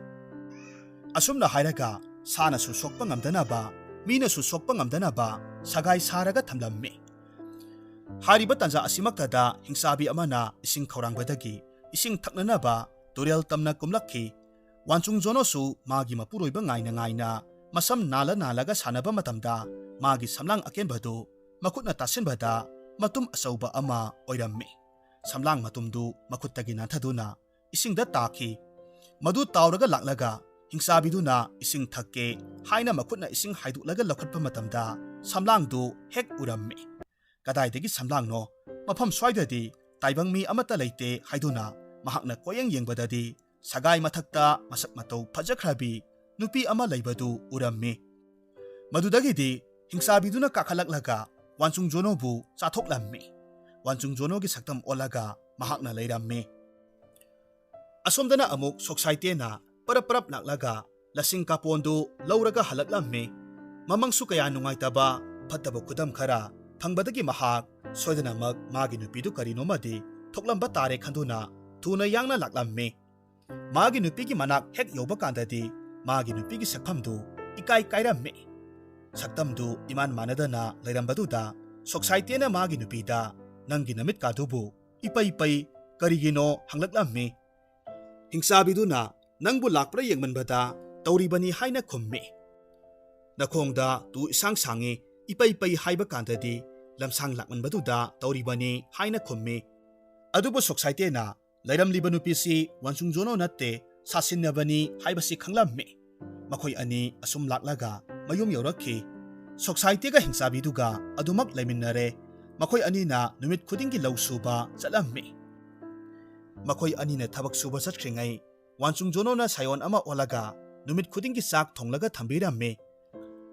ꯑꯁꯨꯝꯅ ꯍꯥꯏꯔꯒ ꯁꯥꯅꯁꯨ ꯁꯣꯛꯄ ꯉꯝꯗꯅꯕ, ꯃꯤꯅꯁꯨ ꯁꯣꯛꯄ ꯉꯝꯗꯅꯕ ꯁꯒꯥꯏ ꯁꯥꯔꯒ ꯊꯝꯂꯝꯃꯤ꯫ ꯍꯥꯏꯔꯤꯕ ꯇꯥꯟꯖꯥ ꯑꯁꯤꯃꯛꯇꯗ ꯍꯤꯡꯆꯥꯕꯤ ꯑꯃꯅ ꯏꯁꯤꯡ ꯈꯧꯔꯥꯡꯕꯗꯒꯤ ꯏꯁꯤꯡ ꯊꯛꯅꯅꯕ ꯇꯨꯔꯦꯜ ꯇꯝꯅ ꯀꯨꯝꯂꯛꯈꯤ꯫ ꯋꯥꯟꯆꯨꯡ ꯖꯣꯅꯣꯁꯨ ꯃꯥꯒꯤ ꯃꯄꯨꯔꯣꯏꯕ ꯉꯥꯏꯅ ꯉꯥꯏꯅ ꯃꯁꯝ ꯅꯥꯜꯂ ꯅꯥꯜꯂꯒ ꯁꯥꯟꯅꯕ ꯃꯇꯝꯗ ꯃꯥꯒꯤ ꯁꯝꯂꯥꯡ ꯑꯀꯦꯟꯕꯗꯨ ꯃꯈꯨꯠꯅ ꯇꯥꯁꯤꯟꯕꯗ ꯃꯇꯨꯝ ꯑꯆꯧꯕ ꯑꯃ ꯑꯣꯏꯔꯝꯃꯤ꯫ ꯁꯝꯂꯥꯡ ꯃꯇꯨꯝꯗꯨ ꯃꯈꯨꯠꯇꯒꯤ ꯅꯥꯟꯊꯗꯨꯅ ꯏꯁꯤꯡꯗ ꯇꯥꯈꯤ꯫ ꯃꯗꯨ ꯇꯥꯎꯔꯒ ꯂꯥꯛꯂꯒ ꯍꯤꯡꯆꯥꯕꯤꯗꯨꯅ ꯏꯁꯤꯡ ꯊꯛꯀꯦ ꯍꯥꯏꯅ ꯃꯈꯨꯠꯅ ꯏꯁꯤꯡ ꯍꯥꯏꯗꯣꯛꯂꯒ ꯂꯧꯈꯠꯄ ꯃꯇꯝꯗ ꯁꯝꯂꯥꯡꯗꯨ ꯍꯦꯛ ꯎꯔꯝꯃꯤ꯫ "ꯀꯗꯥꯏꯗꯒꯤ ꯁꯝꯂꯥꯡꯅꯣ? ꯃꯐꯝ ꯁ꯭ꯋꯥꯏꯗꯗꯤ ꯇꯥꯏꯕꯪ ꯃꯤ ꯑꯃꯠꯇ ꯂꯩꯇꯦ" ꯍꯥꯏꯗꯨꯅ ꯃꯍꯥꯛꯅ ꯀꯣꯌꯦꯡ ꯌꯦꯡꯕꯗꯗꯤ ꯁꯒꯥꯏ ꯃꯊꯛꯇ ꯃꯁꯛ ꯃꯇꯧ ꯐꯖꯈ꯭ꯔꯕꯤ ꯅꯨꯄꯤ ꯑꯃ ꯂꯩꯕꯗꯨ ꯎꯔꯝꯃꯤ꯫ ꯃꯗꯨꯗꯒꯤꯗꯤ ꯍꯤꯡꯆꯥꯕꯤꯗꯨꯅ ꯀꯥꯈꯠꯂꯛꯂꯒ ꯋꯥꯟꯆꯨꯡ ꯖꯣꯅꯣꯕꯨ ꯆꯥꯊꯣꯛꯂꯝꯃꯤ꯫ ꯋꯥꯟꯆꯨꯡ ꯖꯣꯅꯣꯒꯤ ꯁꯛꯇꯝ ꯑꯣꯜꯂꯒ ꯃꯍꯥꯛꯅ ꯂꯩꯔꯝꯃꯤ꯫ ꯑꯁꯣꯝꯗꯅ ꯑꯃꯨꯛ ꯁꯣꯛꯁꯥꯏꯇꯦꯅ ꯄꯔꯞ ꯄꯔꯞ ꯂꯥꯛꯂꯒ ꯂꯁꯤꯡ ꯀꯥꯄꯣꯟꯗꯨ ꯂꯧꯔꯒ ꯍꯜꯂꯛꯂꯝꯃꯤ꯫ ꯃꯃꯪꯁꯨ ꯀꯌꯥ ꯅꯨꯡꯉꯥꯏꯇꯕ ꯐꯠꯇꯕ ꯈꯨꯗꯝ ꯈꯔ ꯐꯪꯕꯗꯒꯤ ꯃꯍꯥꯛ ꯁꯣꯏꯗꯅꯃꯛ ꯃꯥꯒꯤ ꯅꯨꯄꯤꯗꯨ ꯀꯔꯤꯅꯣꯃꯗꯤ ꯊꯣꯛꯂꯝꯕ ꯇꯥꯔꯦ ꯈꯟꯗꯨꯅ ꯊꯨꯅ ꯌꯥꯡꯅ ꯂꯥꯛꯂꯝꯃꯤ꯫ ꯃꯥꯒꯤ ꯅꯨꯄꯤꯒꯤ ꯃꯅꯥꯛ ꯍꯦꯛ ꯌꯧꯕ ꯀꯥꯟꯗꯗꯤ ꯃꯥꯒꯤ ꯅꯨꯄꯤꯒꯤ ꯁꯛꯐꯝꯗꯨ ꯏꯀꯥꯏ ꯀꯥꯏꯔꯝꯃꯤ꯫ ꯁꯛꯇꯝꯗꯨ ꯏꯃꯥꯟ ꯃꯥꯟꯅꯗꯅ ꯂꯩꯔꯝꯕꯗꯨꯗ ꯁꯣꯛꯁꯥꯏꯇꯦꯅ ꯃꯥꯒꯤ ꯅꯨꯄꯤꯗ, "ꯅꯪꯒꯤ ꯅꯃꯤꯠꯀꯥꯗꯨꯕꯨ ꯏꯄꯩ ꯄꯩ ꯀꯔꯤꯒꯤꯅꯣ?" ꯍꯪꯂꯛꯂꯝꯃꯤ꯫ ꯍꯤꯡꯆꯥꯕꯤꯗꯨꯅ, "ꯅꯪꯕꯨ ꯂꯥꯛꯄ꯭ꯔꯥ ꯌꯦꯡꯃꯟꯕꯗ ꯇꯧꯔꯤꯕꯅꯤ" ꯍꯥꯏꯅ ꯈꯨꯝꯃꯤ꯫ "ꯅꯈꯣꯡꯗ ꯇꯨ ꯏꯁꯥꯡ ꯁꯥꯡꯉꯤ, ꯏꯄꯩ ꯄꯩ ꯍꯥꯏꯕ ꯀꯥꯟꯗꯗꯤ ꯂꯝꯁꯥꯡ ꯂꯥꯛꯃꯟꯕꯗꯨꯗ ꯇꯧꯔꯤꯕꯅꯤ" ꯍꯥꯏꯅ ꯈꯨꯝꯃꯤ꯫ ꯑꯗꯨꯕꯨ ꯁꯣꯛꯁꯥꯏꯇꯦꯅ ꯂꯩꯔꯝꯂꯤꯕ ꯅꯨꯄꯤꯁꯤ ꯋꯥꯟꯆꯨꯡ ꯖꯣꯅꯣ ꯅꯠꯇꯦ, ꯁꯥꯁꯤꯟꯅꯕꯅꯤ ꯍꯥꯏꯕꯁꯤ ꯈꯪꯂꯝꯃꯤ꯫ ꯃꯈꯣꯏ ꯑꯅꯤ ꯑꯁꯨꯝ ꯂꯥꯛꯂꯒ ꯃꯌꯨꯝ ꯌꯧꯔꯛꯈꯤ꯫ ꯁꯣꯛꯁꯥꯏꯇꯦꯒ ꯍꯤꯡꯆꯥꯕꯤꯗꯨꯒ ꯑꯗꯨꯃꯛ ꯂꯩꯃꯤꯟꯅꯔꯦ꯫ ꯃꯈꯣꯏ ꯑꯅꯤꯅ ꯅꯨꯃꯤꯠ ꯈꯨꯗꯤꯡꯒꯤ ꯂꯧ ꯁꯨꯕ ꯆꯠꯂꯝꯃꯤ꯫ ꯃꯈꯣꯏ ꯑꯅꯤꯅ ꯊꯕꯛ ꯁꯨꯕ ꯆꯠꯈ꯭ꯔꯤꯉꯩ ꯋꯥꯟꯆꯨꯡ ꯖꯣꯅꯣꯅ ꯁꯥꯌꯣꯟ ꯑꯃ ꯑꯣꯜꯂꯒ ꯅꯨꯃꯤꯠ ꯈꯨꯗꯤꯡꯒꯤ ꯆꯥꯛ ꯊꯣꯡꯂꯒ ꯊꯝꯕꯤꯔꯝꯃꯤ꯫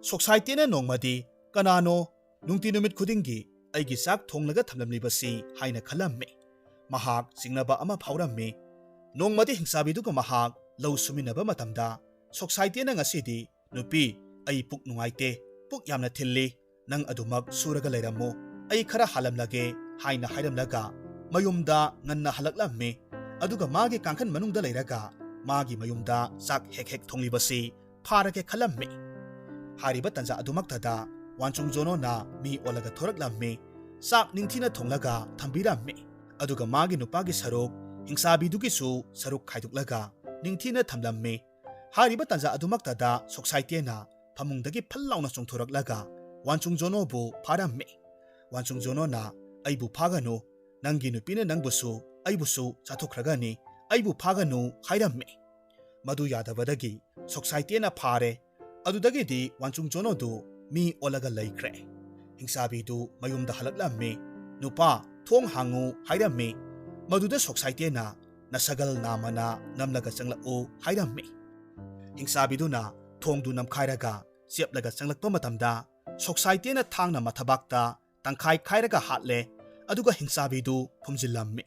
ꯁꯣꯛꯁꯥꯏꯇꯦꯅ ꯅꯣꯡꯃꯗꯤ, "ꯀꯅꯥꯅꯣ ꯅꯨꯡꯇꯤ ꯅꯨꯃꯤꯠ ꯈꯨꯗꯤꯡꯒꯤ ꯑꯩꯒꯤ ꯆꯥꯛ ꯊꯣꯡꯂꯒ ꯊꯝꯂꯝꯂꯤꯕꯁꯤ?" ꯍꯥꯏꯅ ꯈꯜꯂꯝꯃꯤ꯫ ꯃꯍꯥꯛ ꯆꯤꯡꯅꯕ ꯑꯃ ꯐꯥꯎꯔꯝꯃꯤ꯫ ꯅꯣꯡꯃꯗꯤ ꯍꯤꯡꯆꯥꯕꯤꯗꯨꯒ ꯃꯍꯥꯛ ꯂꯧ ꯁꯨꯃꯤꯟꯅꯕ ꯃꯇꯝꯗ ꯁꯣꯛꯁꯥꯏꯇꯦꯅ ꯉꯁꯤꯗꯤ, "ꯅꯨꯄꯤ, ꯑꯩ ꯄꯨꯛ ꯅꯨꯡꯉꯥꯏꯇꯦ, ꯄꯨꯛ ꯌꯥꯝꯅ ꯊꯤꯜꯂꯤ, ꯅꯪ ꯑꯗꯨꯃꯛ ꯁꯨꯔꯒ ꯂꯩꯔꯝꯃꯨ, ꯑꯩ ꯈꯔ ꯍꯥꯜꯂꯝꯂꯒꯦ" ꯍꯥꯏꯅ ꯍꯥꯏꯔꯝꯂꯒ ꯃꯌꯨꯝꯗ ꯉꯟꯅ ꯍꯜꯂꯛꯂꯝꯃꯤ꯫ ꯑꯗꯨꯒ ꯃꯥꯒꯤ ꯀꯥꯡꯈꯟ ꯃꯅꯨꯡꯗ ꯂꯩꯔꯒ ꯃꯥꯒꯤ ꯃꯌꯨꯝꯗ ꯆꯥꯛ ꯍꯦꯛ ꯍꯦꯛ ꯊꯣꯡꯂꯤꯕꯁꯤ ꯐꯥꯔꯒꯦ ꯈꯜꯂꯝꯃꯤ꯫ ꯍꯥꯏꯔꯤꯕ ꯇꯟꯖꯥ ꯑꯗꯨꯃꯛꯇꯗ ꯋꯥꯟꯆꯨꯡ ꯖꯣꯅꯣꯅ ꯃꯤ ꯑꯣꯜꯂꯒ ꯊꯣꯔꯛꯂꯝꯃꯤ꯫ ꯆꯥꯛ ꯅꯤꯡꯊꯤꯅ ꯊꯣꯡꯂꯒ ꯊꯝꯕꯤꯔꯝꯃꯤ꯫ ꯑꯗꯨꯒ ꯃꯥꯒꯤ ꯅꯨꯄꯥꯒꯤ ꯁꯔꯨꯛ, ꯍꯤꯡꯁꯥꯕꯤꯗꯨꯒꯤꯁꯨ ꯁꯔꯨꯛ ꯈꯥꯏꯗꯣꯛꯂꯒ ꯅꯤꯡꯊꯤꯅ ꯊꯝꯂꯝꯃꯤ꯫ ꯍꯥꯏꯔꯤꯕ ꯇꯟꯖꯥ ꯑꯗꯨꯃꯛꯇꯗ ꯁꯣꯛꯁꯥꯏꯇꯦꯅ ꯐꯃꯨꯡꯗꯒꯤ ꯐꯜ ꯂꯥꯎꯅ ꯆꯣꯡꯊꯣꯔꯛꯂꯒ ꯋꯥꯟꯆꯨꯡ ꯖꯣꯅꯣꯕꯨ ꯐꯥꯔꯝꯃꯤ꯫ ꯋꯥꯟꯆꯨꯡ ꯖꯣꯅꯣꯅ, "ꯑꯩꯕꯨ ꯐꯥꯒꯅꯨ, ꯅꯪꯒꯤ ꯅꯨꯄꯤꯅ ꯅꯪꯕꯨꯁꯨ ꯑꯩꯕꯨꯁꯨ ꯆꯥꯊꯣꯛꯈ꯭ꯔꯒꯅꯤ, ꯑꯩꯕꯨ ꯐꯥꯒꯅꯨ" ꯍꯥꯏꯔꯝꯃꯤ꯫ ꯃꯗꯨ ꯌꯥꯗꯕꯗꯒꯤ ꯁꯣꯛꯁꯥꯏꯇꯦꯅ ꯐꯥꯔꯦ꯫ ꯑꯗꯨꯗꯒꯤꯗꯤ ꯋꯥꯟꯆꯨꯡ ꯖꯣꯅꯣꯗꯨ ꯃꯤ ꯑꯣꯜꯂꯒ ꯂꯩꯈ꯭ꯔꯦ꯫ ꯍꯤꯡꯁꯥꯕꯤꯗꯨ ꯃꯌꯨꯝꯗ ꯍꯜꯂꯛꯂꯝꯃꯤ꯫ "ꯅꯨꯄꯥ, ꯊꯣꯡ ꯍꯥꯡꯉꯨ" ꯍꯥꯏꯔꯝꯃꯤ꯫ ꯃꯗꯨꯗ ꯁꯣꯛꯁꯥꯏꯇꯦꯅ, "ꯅꯁꯒꯜ ꯅꯥꯝꯃꯅ ꯅꯝꯂꯒ ꯆꯪꯂꯛꯎ" ꯍꯥꯏꯔꯝꯃꯤ꯫ ꯍꯤꯡꯁꯥꯕꯤꯗꯨꯅ ꯊꯣꯡꯗꯨ ꯅꯝꯈꯥꯏꯔꯒ ꯆꯦꯞꯂꯒ ꯆꯪꯂꯛꯄ ꯃꯇꯝꯗ ꯁꯣꯛꯁꯥꯏꯇꯦꯅ ꯊꯥꯡꯅ ꯃꯊꯕꯥꯛꯇ ꯇꯪꯈꯥꯏ ꯈꯥꯏꯔꯒ ꯍꯥꯠꯂꯦ, ꯑꯗꯨꯒ ꯍꯤꯡꯁꯥꯕꯤꯗꯨ ꯐꯨꯝꯖꯤꯜꯂꯝꯃꯤ꯫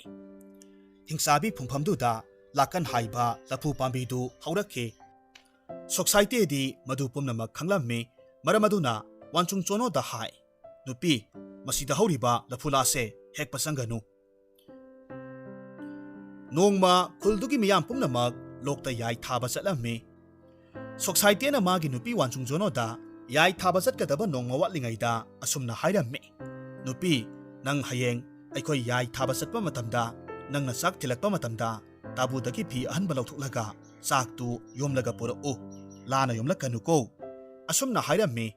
ꯍꯤꯡꯁꯥꯕꯤ ꯐꯨꯝꯐꯝꯗꯨꯗ ꯂꯥꯛꯀꯟ ꯍꯥꯏꯕ ꯂꯐꯨ ꯄꯥꯝꯕꯤꯗꯨ ꯍꯧꯔꯛꯈꯤ꯫ ꯁꯣꯛꯁꯥꯏꯇꯦꯗꯤ ꯃꯗꯨ ꯄꯨꯝꯅꯃꯛ ꯈꯪꯂꯝꯃꯤ꯫ ꯃꯔꯝ ꯑꯗꯨꯅ ꯋꯥꯟꯆꯨꯡ ꯆꯣꯅꯣꯗ ꯍꯥꯏ, "ꯅꯨꯄꯤ, ꯃꯁꯤꯗ ꯍꯧꯔꯤꯕ ꯂꯐꯨꯂꯥꯁꯦ ꯍꯦꯛꯄ ꯆꯪꯒꯅꯨ"꯫ ꯅꯣꯡꯃ ꯈꯨꯜꯗꯨꯒꯤ ꯃꯤꯌꯥꯝ ꯄꯨꯝꯅꯃꯛ ꯂꯣꯛꯇ ꯌꯥꯏ ꯊꯥꯕ ꯆꯠꯂꯝꯃꯤ꯫ ꯁꯣꯛꯁꯥꯏꯇꯦꯅ ꯃꯥꯒꯤ ꯅꯨꯄꯤ ꯋꯥꯟꯆꯨꯡ ꯖꯣꯅꯣꯗ ꯌꯥꯏ ꯊꯥꯕ ꯆꯠꯀꯗꯕ ꯅꯣꯡꯃ ꯋꯥꯠꯂꯤꯉꯩꯗ ꯑꯁꯨꯝꯅ ꯍꯥꯏꯔꯝꯃꯤ, "ꯅꯨꯄꯤ, ꯅꯪ ꯍꯌꯦꯡ ꯑꯩꯈꯣꯏ ꯌꯥꯏ ꯊꯥꯕ ꯆꯠꯄ ꯃꯇꯝꯗ ꯅꯪꯅ ꯆꯥꯛ ꯊꯤꯜꯂꯛꯄ ꯃꯇꯝꯗ ꯇꯥꯕꯨꯗꯒꯤ ꯐꯤ ꯑꯍꯟꯕ ꯂꯧꯊꯣꯛꯂꯒ ꯆꯥꯛꯇꯨ ꯌꯣꯝꯂꯒ ꯄꯨꯔꯛꯎ꯫ ꯂꯥꯅ ꯌꯣꯝꯂꯛꯀꯅꯨꯀꯣ"꯫ ꯑꯁꯨꯝꯅ ꯍꯥꯏꯔꯝꯃꯤ꯫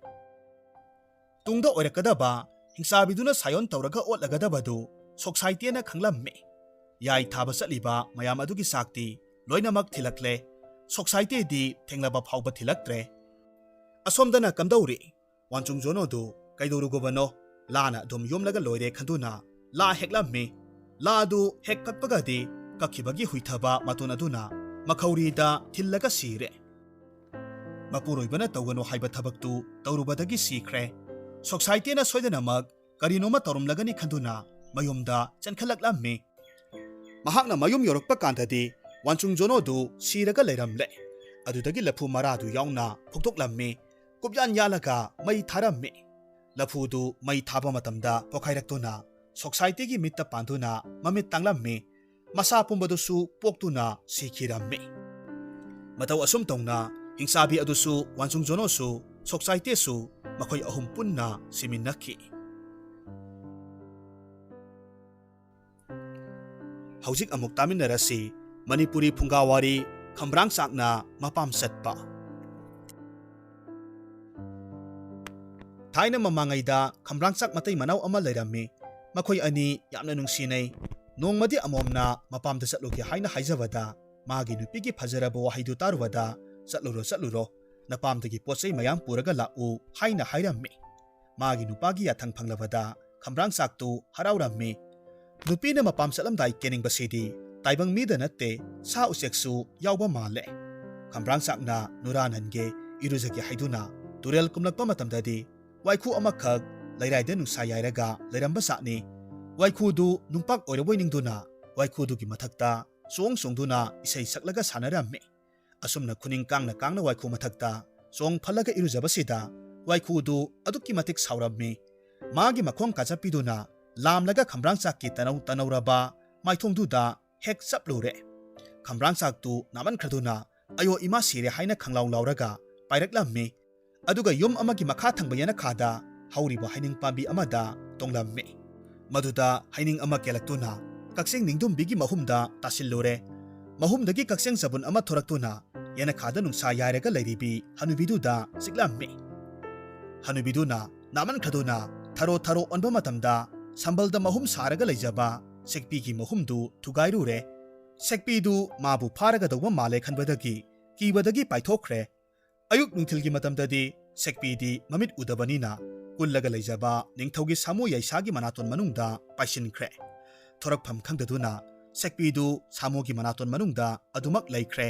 ꯇꯨꯡꯗ ꯑꯣꯏꯔꯛꯀꯗꯕ ꯍꯤꯡꯆꯥꯕꯤꯗꯨꯅ ꯁꯥꯌꯣꯟ ꯇꯧꯔꯒ ꯑꯣꯠꯂꯒꯗꯕꯗꯨ ꯁꯣꯛꯁꯥꯏꯇꯦꯅ ꯈꯪꯂꯝꯃꯤ꯫ ꯌꯥꯏ ꯊꯥꯕ ꯆꯠꯂꯤꯕ ꯃꯌꯥꯝ ꯑꯗꯨꯒꯤ ꯆꯥꯛꯇꯤ ꯂꯣꯏꯅꯃꯛ ꯊꯤꯜꯂꯛꯂꯦ꯫ ꯁꯣꯛꯁꯥꯏꯇꯦꯗꯤ ꯊꯦꯡꯂꯕ ꯐꯥꯎꯕ ꯊꯤꯜꯂꯛꯇ꯭ꯔꯦ꯫ ꯑꯁꯣꯝꯗꯅ ꯀꯝꯗꯧꯔꯤ? ꯋꯥꯟꯆꯨꯡ ꯖꯣꯅꯣꯗꯨ ꯀꯩꯗꯧꯔꯨꯒꯕꯅꯣ? ꯂꯥꯅ ꯑꯗꯨꯝ ꯌꯣꯝꯂꯒ ꯂꯣꯏꯔꯦ ꯈꯟꯗꯨꯅ ꯂꯥ ꯍꯦꯛꯂꯝꯃꯤ꯫ ꯂꯥꯗꯨ ꯍꯦꯛ ꯀꯛꯄꯒꯗꯤ ꯀꯛꯈꯤꯕꯒꯤ ꯍꯨꯏꯊꯕ ꯃꯇꯣꯟ ꯑꯗꯨꯅ ꯃꯈꯧꯔꯤꯗ ꯊꯤꯜꯂꯒ ꯁꯤꯔꯦ꯫ ꯃꯄꯨꯔꯣꯏꯕꯅ ꯇꯧꯒꯅꯨ ꯍꯥꯏꯕ ꯊꯕꯛꯇꯨ ꯇꯧꯔꯨꯕꯗꯒꯤ ꯁꯤꯈ꯭ꯔꯦ꯫ ꯁꯣꯛꯁꯥꯏꯇꯦꯅ ꯁꯣꯏꯗꯅꯃꯛ ꯀꯔꯤꯅꯣꯃ ꯇꯧꯔꯝꯂꯒꯅꯤ ꯈꯟꯗꯨꯅ ꯃꯌꯨꯝꯗ ꯆꯦꯟꯈꯠꯂꯛꯂꯝꯃꯤ꯫ ꯃꯍꯥꯛꯅ ꯃꯌꯨꯝ ꯌꯧꯔꯛꯄ ꯀꯥꯟꯗꯗꯤ ꯋꯥꯟꯆꯨꯡ ꯖꯣꯅꯣꯗꯨ ꯁꯤꯔꯒ ꯂꯩꯔꯝꯂꯦ꯫ ꯑꯗꯨꯗꯒꯤ ꯂꯐꯨ ꯃꯔꯥꯗꯨ ꯌꯥꯎꯅ ꯐꯨꯛꯇꯣꯛꯂꯝꯃꯤ꯫ ꯀꯨꯞꯌꯥꯟ ꯌꯥꯜꯂꯒ ꯃꯩ ꯊꯥꯔꯝꯃꯤ꯫ ꯂꯐꯨꯗꯨ ꯃꯩ ꯊꯥꯕ ꯃꯇꯝꯗ ꯄꯣꯈꯥꯏꯔꯛꯇꯨꯅ ꯁꯣꯁꯥꯏꯇꯤꯒꯤ ꯃꯤꯠꯇ ꯄꯥꯟꯗꯨꯅ ꯃꯃꯤꯠ ꯇꯥꯡꯂꯝꯃꯤ꯫ ꯃꯁꯥ ꯄꯨꯝꯕꯗꯨꯁꯨ ꯄꯣꯛꯇꯨꯅ ꯁꯤꯈꯤꯔꯝꯃꯤ꯫ ꯃꯇꯧ ꯑꯁꯨꯝ ꯇꯧꯅ ꯍꯤꯡꯆꯥꯕꯤ ꯑꯗꯨꯁꯨ ꯋꯥꯟꯁꯨꯡ ꯖꯣꯅꯣꯁꯨ ꯁꯣꯁꯥꯏꯇꯤꯁꯨ ꯃꯈꯣꯏ ꯑꯍꯨꯝ ꯄꯨꯟꯅ ꯁꯤꯃꯤꯟꯅꯈꯤ꯫ ꯍꯧꯖꯤꯛ ꯑꯃꯨꯛ ꯇꯥꯃꯤꯟꯅꯔꯁꯤ ꯃꯅꯤꯄꯨꯔꯤ ꯐꯨꯡꯒꯥꯋꯥꯔꯤ ꯈꯝꯕ꯭ꯔꯥꯡꯆꯥꯛꯅ ꯃꯄꯥꯝ ꯆꯠꯄ꯫ ꯊꯥꯏꯅ ꯃꯃꯥꯡꯉꯩꯗ ꯈꯝꯕ꯭ꯔꯥꯡꯆꯥꯛ ꯃꯇꯩ ꯃꯅꯥꯎ ꯑꯃ ꯂꯩꯔꯝꯃꯤ꯫ ꯃꯈꯣꯏ ꯑꯅꯤ ꯌꯥꯝꯅ ꯅꯨꯡꯁꯤꯅꯩ꯫ ꯅꯣꯡꯃꯗꯤ ꯑꯃꯣꯝꯅ ꯃꯄꯥꯝꯗ ꯆꯠꯂꯨꯒꯦ ꯍꯥꯏꯅ ꯍꯥꯏꯖꯕꯗ ꯃꯥꯒꯤ ꯅꯨꯄꯤꯒꯤ ꯐꯖꯔꯕ ꯋꯥꯍꯩꯗꯨ ꯇꯥꯔꯨꯕꯗ, "ꯆꯠꯂꯨꯔꯣ, ꯆꯠꯂꯨꯔꯣ, ꯅꯄꯥꯝꯗꯒꯤ ꯄꯣꯠ ꯆꯩ ꯃꯌꯥꯝ ꯄꯨꯔꯒ ꯂꯥꯛꯎ" ꯍꯥꯏꯅ ꯍꯥꯏꯔꯝꯃꯤ꯫ ꯃꯥꯒꯤ ꯅꯨꯄꯥꯒꯤ ꯌꯥꯊꯪ ꯐꯪꯂꯕꯗ ꯈꯝꯕ꯭ꯔꯥꯡꯆꯥꯛꯇꯨ ꯍꯔꯥꯎꯔꯝꯃꯤ꯫ ꯅꯨꯄꯤꯅ ꯃꯄꯥꯝ ꯆꯠꯂꯝꯗꯥꯏ ꯀꯦꯅꯤꯡꯕꯁꯤꯗꯤ ꯇꯥꯏꯕꯪ ꯃꯤꯗ ꯅꯠꯇꯦ, ꯁꯥ ꯎꯆꯦꯛꯁꯨ ꯌꯥꯎꯕ ꯃꯥꯜꯂꯦ꯫ ꯈꯝꯕ꯭ꯔꯥꯡꯆꯥꯛꯅ ꯅꯨꯔꯥ ꯅꯟꯒꯦ, ꯏꯔꯨꯖꯒꯦ ꯍꯥꯏꯗꯨꯅ ꯇꯨꯔꯦꯜ ꯀꯨꯝꯂꯛꯄ ꯃꯇꯝꯗꯗꯤ ꯋꯥꯏꯈꯨ ꯑꯃꯈꯛ ꯂꯩꯔꯥꯏꯗ ꯅꯨꯡꯁꯥ ꯌꯥꯏꯔꯒ ꯂꯩꯔꯝꯕ ꯖꯥꯠꯅꯤ꯫ ꯋꯥꯏꯈꯨꯗꯨ ꯅꯨꯡꯄꯥꯛ ꯑꯣꯏꯔꯕꯣꯏ ꯅꯤꯡꯗꯨꯅ ꯋꯥꯏꯈꯨꯗꯨꯒꯤ ꯃꯊꯛꯇ ꯆꯣꯡ ꯆꯣꯡꯗꯨꯅ ꯏꯁꯩ ꯁꯛꯂꯒ ꯁꯥꯟꯅꯔꯝꯃꯤ꯫ ꯑꯁꯨꯝꯅ ꯈꯨꯅꯤꯡ ꯀꯥꯡꯅ ꯀꯥꯡꯅ ꯋꯥꯏꯈꯨ ꯃꯊꯛꯇ ꯆꯣꯡ ꯐꯜꯂꯒ ꯏꯔꯨꯖꯕꯁꯤꯗ ꯋꯥꯏꯈꯨꯗꯨ ꯑꯗꯨꯛꯀꯤ ꯃꯇꯤꯛ ꯁꯥꯎꯔꯝꯃꯤ꯫ ꯃꯥꯒꯤ ꯃꯈꯣꯡ ꯀꯥꯆꯞꯄꯤꯗꯨꯅ ꯂꯥꯝꯂꯒ ꯈꯝꯕ꯭ꯔꯥꯡꯆꯥꯛꯀꯤ ꯇꯅꯧ ꯇꯅꯧꯔꯕ ꯃꯥꯏꯊꯣꯡꯗꯨꯗ ꯍꯦꯛ ꯆꯞꯂꯨꯔꯦ꯫ ꯈꯝꯕ꯭ꯔꯥꯡꯆꯥꯛꯇꯨ ꯅꯥꯃꯟꯈ꯭ꯔꯗꯨꯅ, "ꯑꯌꯣ ꯏꯃꯥ ꯁꯤꯔꯦ" ꯍꯥꯏꯅ ꯈꯪꯂꯥꯎ ꯂꯥꯎꯔꯒ ꯄꯥꯏꯔꯛꯂꯝꯃꯤ꯫ ꯑꯗꯨꯒ ꯌꯨꯝ ꯑꯃꯒꯤ ꯃꯈꯥ ꯊꯪꯕ ꯌꯦꯅꯈꯥꯗ ꯍꯧꯔꯤꯕ ꯍꯩꯅꯤꯡ ꯄꯥꯝꯕꯤ ꯑꯃꯗ ꯇꯣꯡꯂꯝꯃꯤ꯫ ꯃꯗꯨꯗ ꯍꯩꯅꯤꯡ ꯑꯃ ꯀꯦꯜꯂꯛꯇꯨꯅ ꯀꯛꯆꯦꯡ ꯅꯤꯡꯗꯨꯝꯕꯤꯒꯤ ꯃꯍꯨꯝꯗ ꯇꯥꯁꯤꯜꯂꯨꯔꯦ꯫ ꯃꯍꯨꯝꯗꯒꯤ ꯀꯛꯆꯦꯡ ꯆꯕꯨꯟ ꯑꯃ ꯊꯣꯔꯛꯇꯨꯅ ꯌꯦꯅꯈꯥꯗ ꯅꯨꯡꯁꯥ ꯌꯥꯏꯔꯒ ꯂꯩꯔꯤꯕꯤ ꯍꯅꯨꯕꯤꯗꯨꯗ ꯆꯤꯛꯂꯝꯃꯤ꯫ ꯍꯅꯨꯕꯤꯗꯨꯅ ꯅꯥꯃꯟꯈ꯭ꯔꯗꯨꯅ ꯊꯔꯣ ꯊꯔꯣ ꯑꯣꯟꯕ ꯃꯇꯝꯗ ꯁꯝꯕꯜꯗ ꯃꯍꯨꯝ ꯁꯥꯔꯒ ꯂꯩꯖꯕ ꯁꯦꯛꯄꯤꯒꯤ ꯃꯍꯨꯝꯗꯨ ꯊꯨꯒꯥꯏꯔꯨꯔꯦ꯫ ꯁꯦꯛꯄꯤꯗꯨ ꯃꯥꯕꯨ ꯐꯥꯔꯒꯗꯧꯕ ꯃꯥꯜꯂꯦ ꯈꯟꯕꯗꯒꯤ ꯀꯤꯕꯗꯒꯤ ꯄꯥꯏꯊꯣꯛꯈ꯭ꯔꯦ꯫ ꯑꯌꯨꯛ ꯅꯨꯡꯊꯤꯜꯒꯤ ꯃꯇꯝꯗꯗꯤ ꯁꯦꯛꯄꯤꯗꯤ ꯃꯃꯤꯠ ꯎꯗꯕꯅꯤꯅ ꯀꯨꯜꯂꯒ ꯂꯩꯖꯕ ꯅꯤꯡꯊꯧꯒꯤ ꯁꯥꯃꯨ ꯌꯥꯏꯁꯥꯒꯤ ꯃꯅꯥꯇꯣꯟ ꯃꯅꯨꯡꯗ ꯄꯥꯏꯁꯤꯟꯈ꯭ꯔꯦ꯫ ꯊꯣꯔꯛꯐꯝ ꯈꯪꯗꯗꯨꯅ ꯁꯦꯛꯄꯤꯗꯨ ꯁꯥꯃꯨꯒꯤ ꯃꯅꯥꯇꯣꯟ ꯃꯅꯨꯡꯗ ꯑꯗꯨꯃꯛ ꯂꯩꯈ꯭ꯔꯦ꯫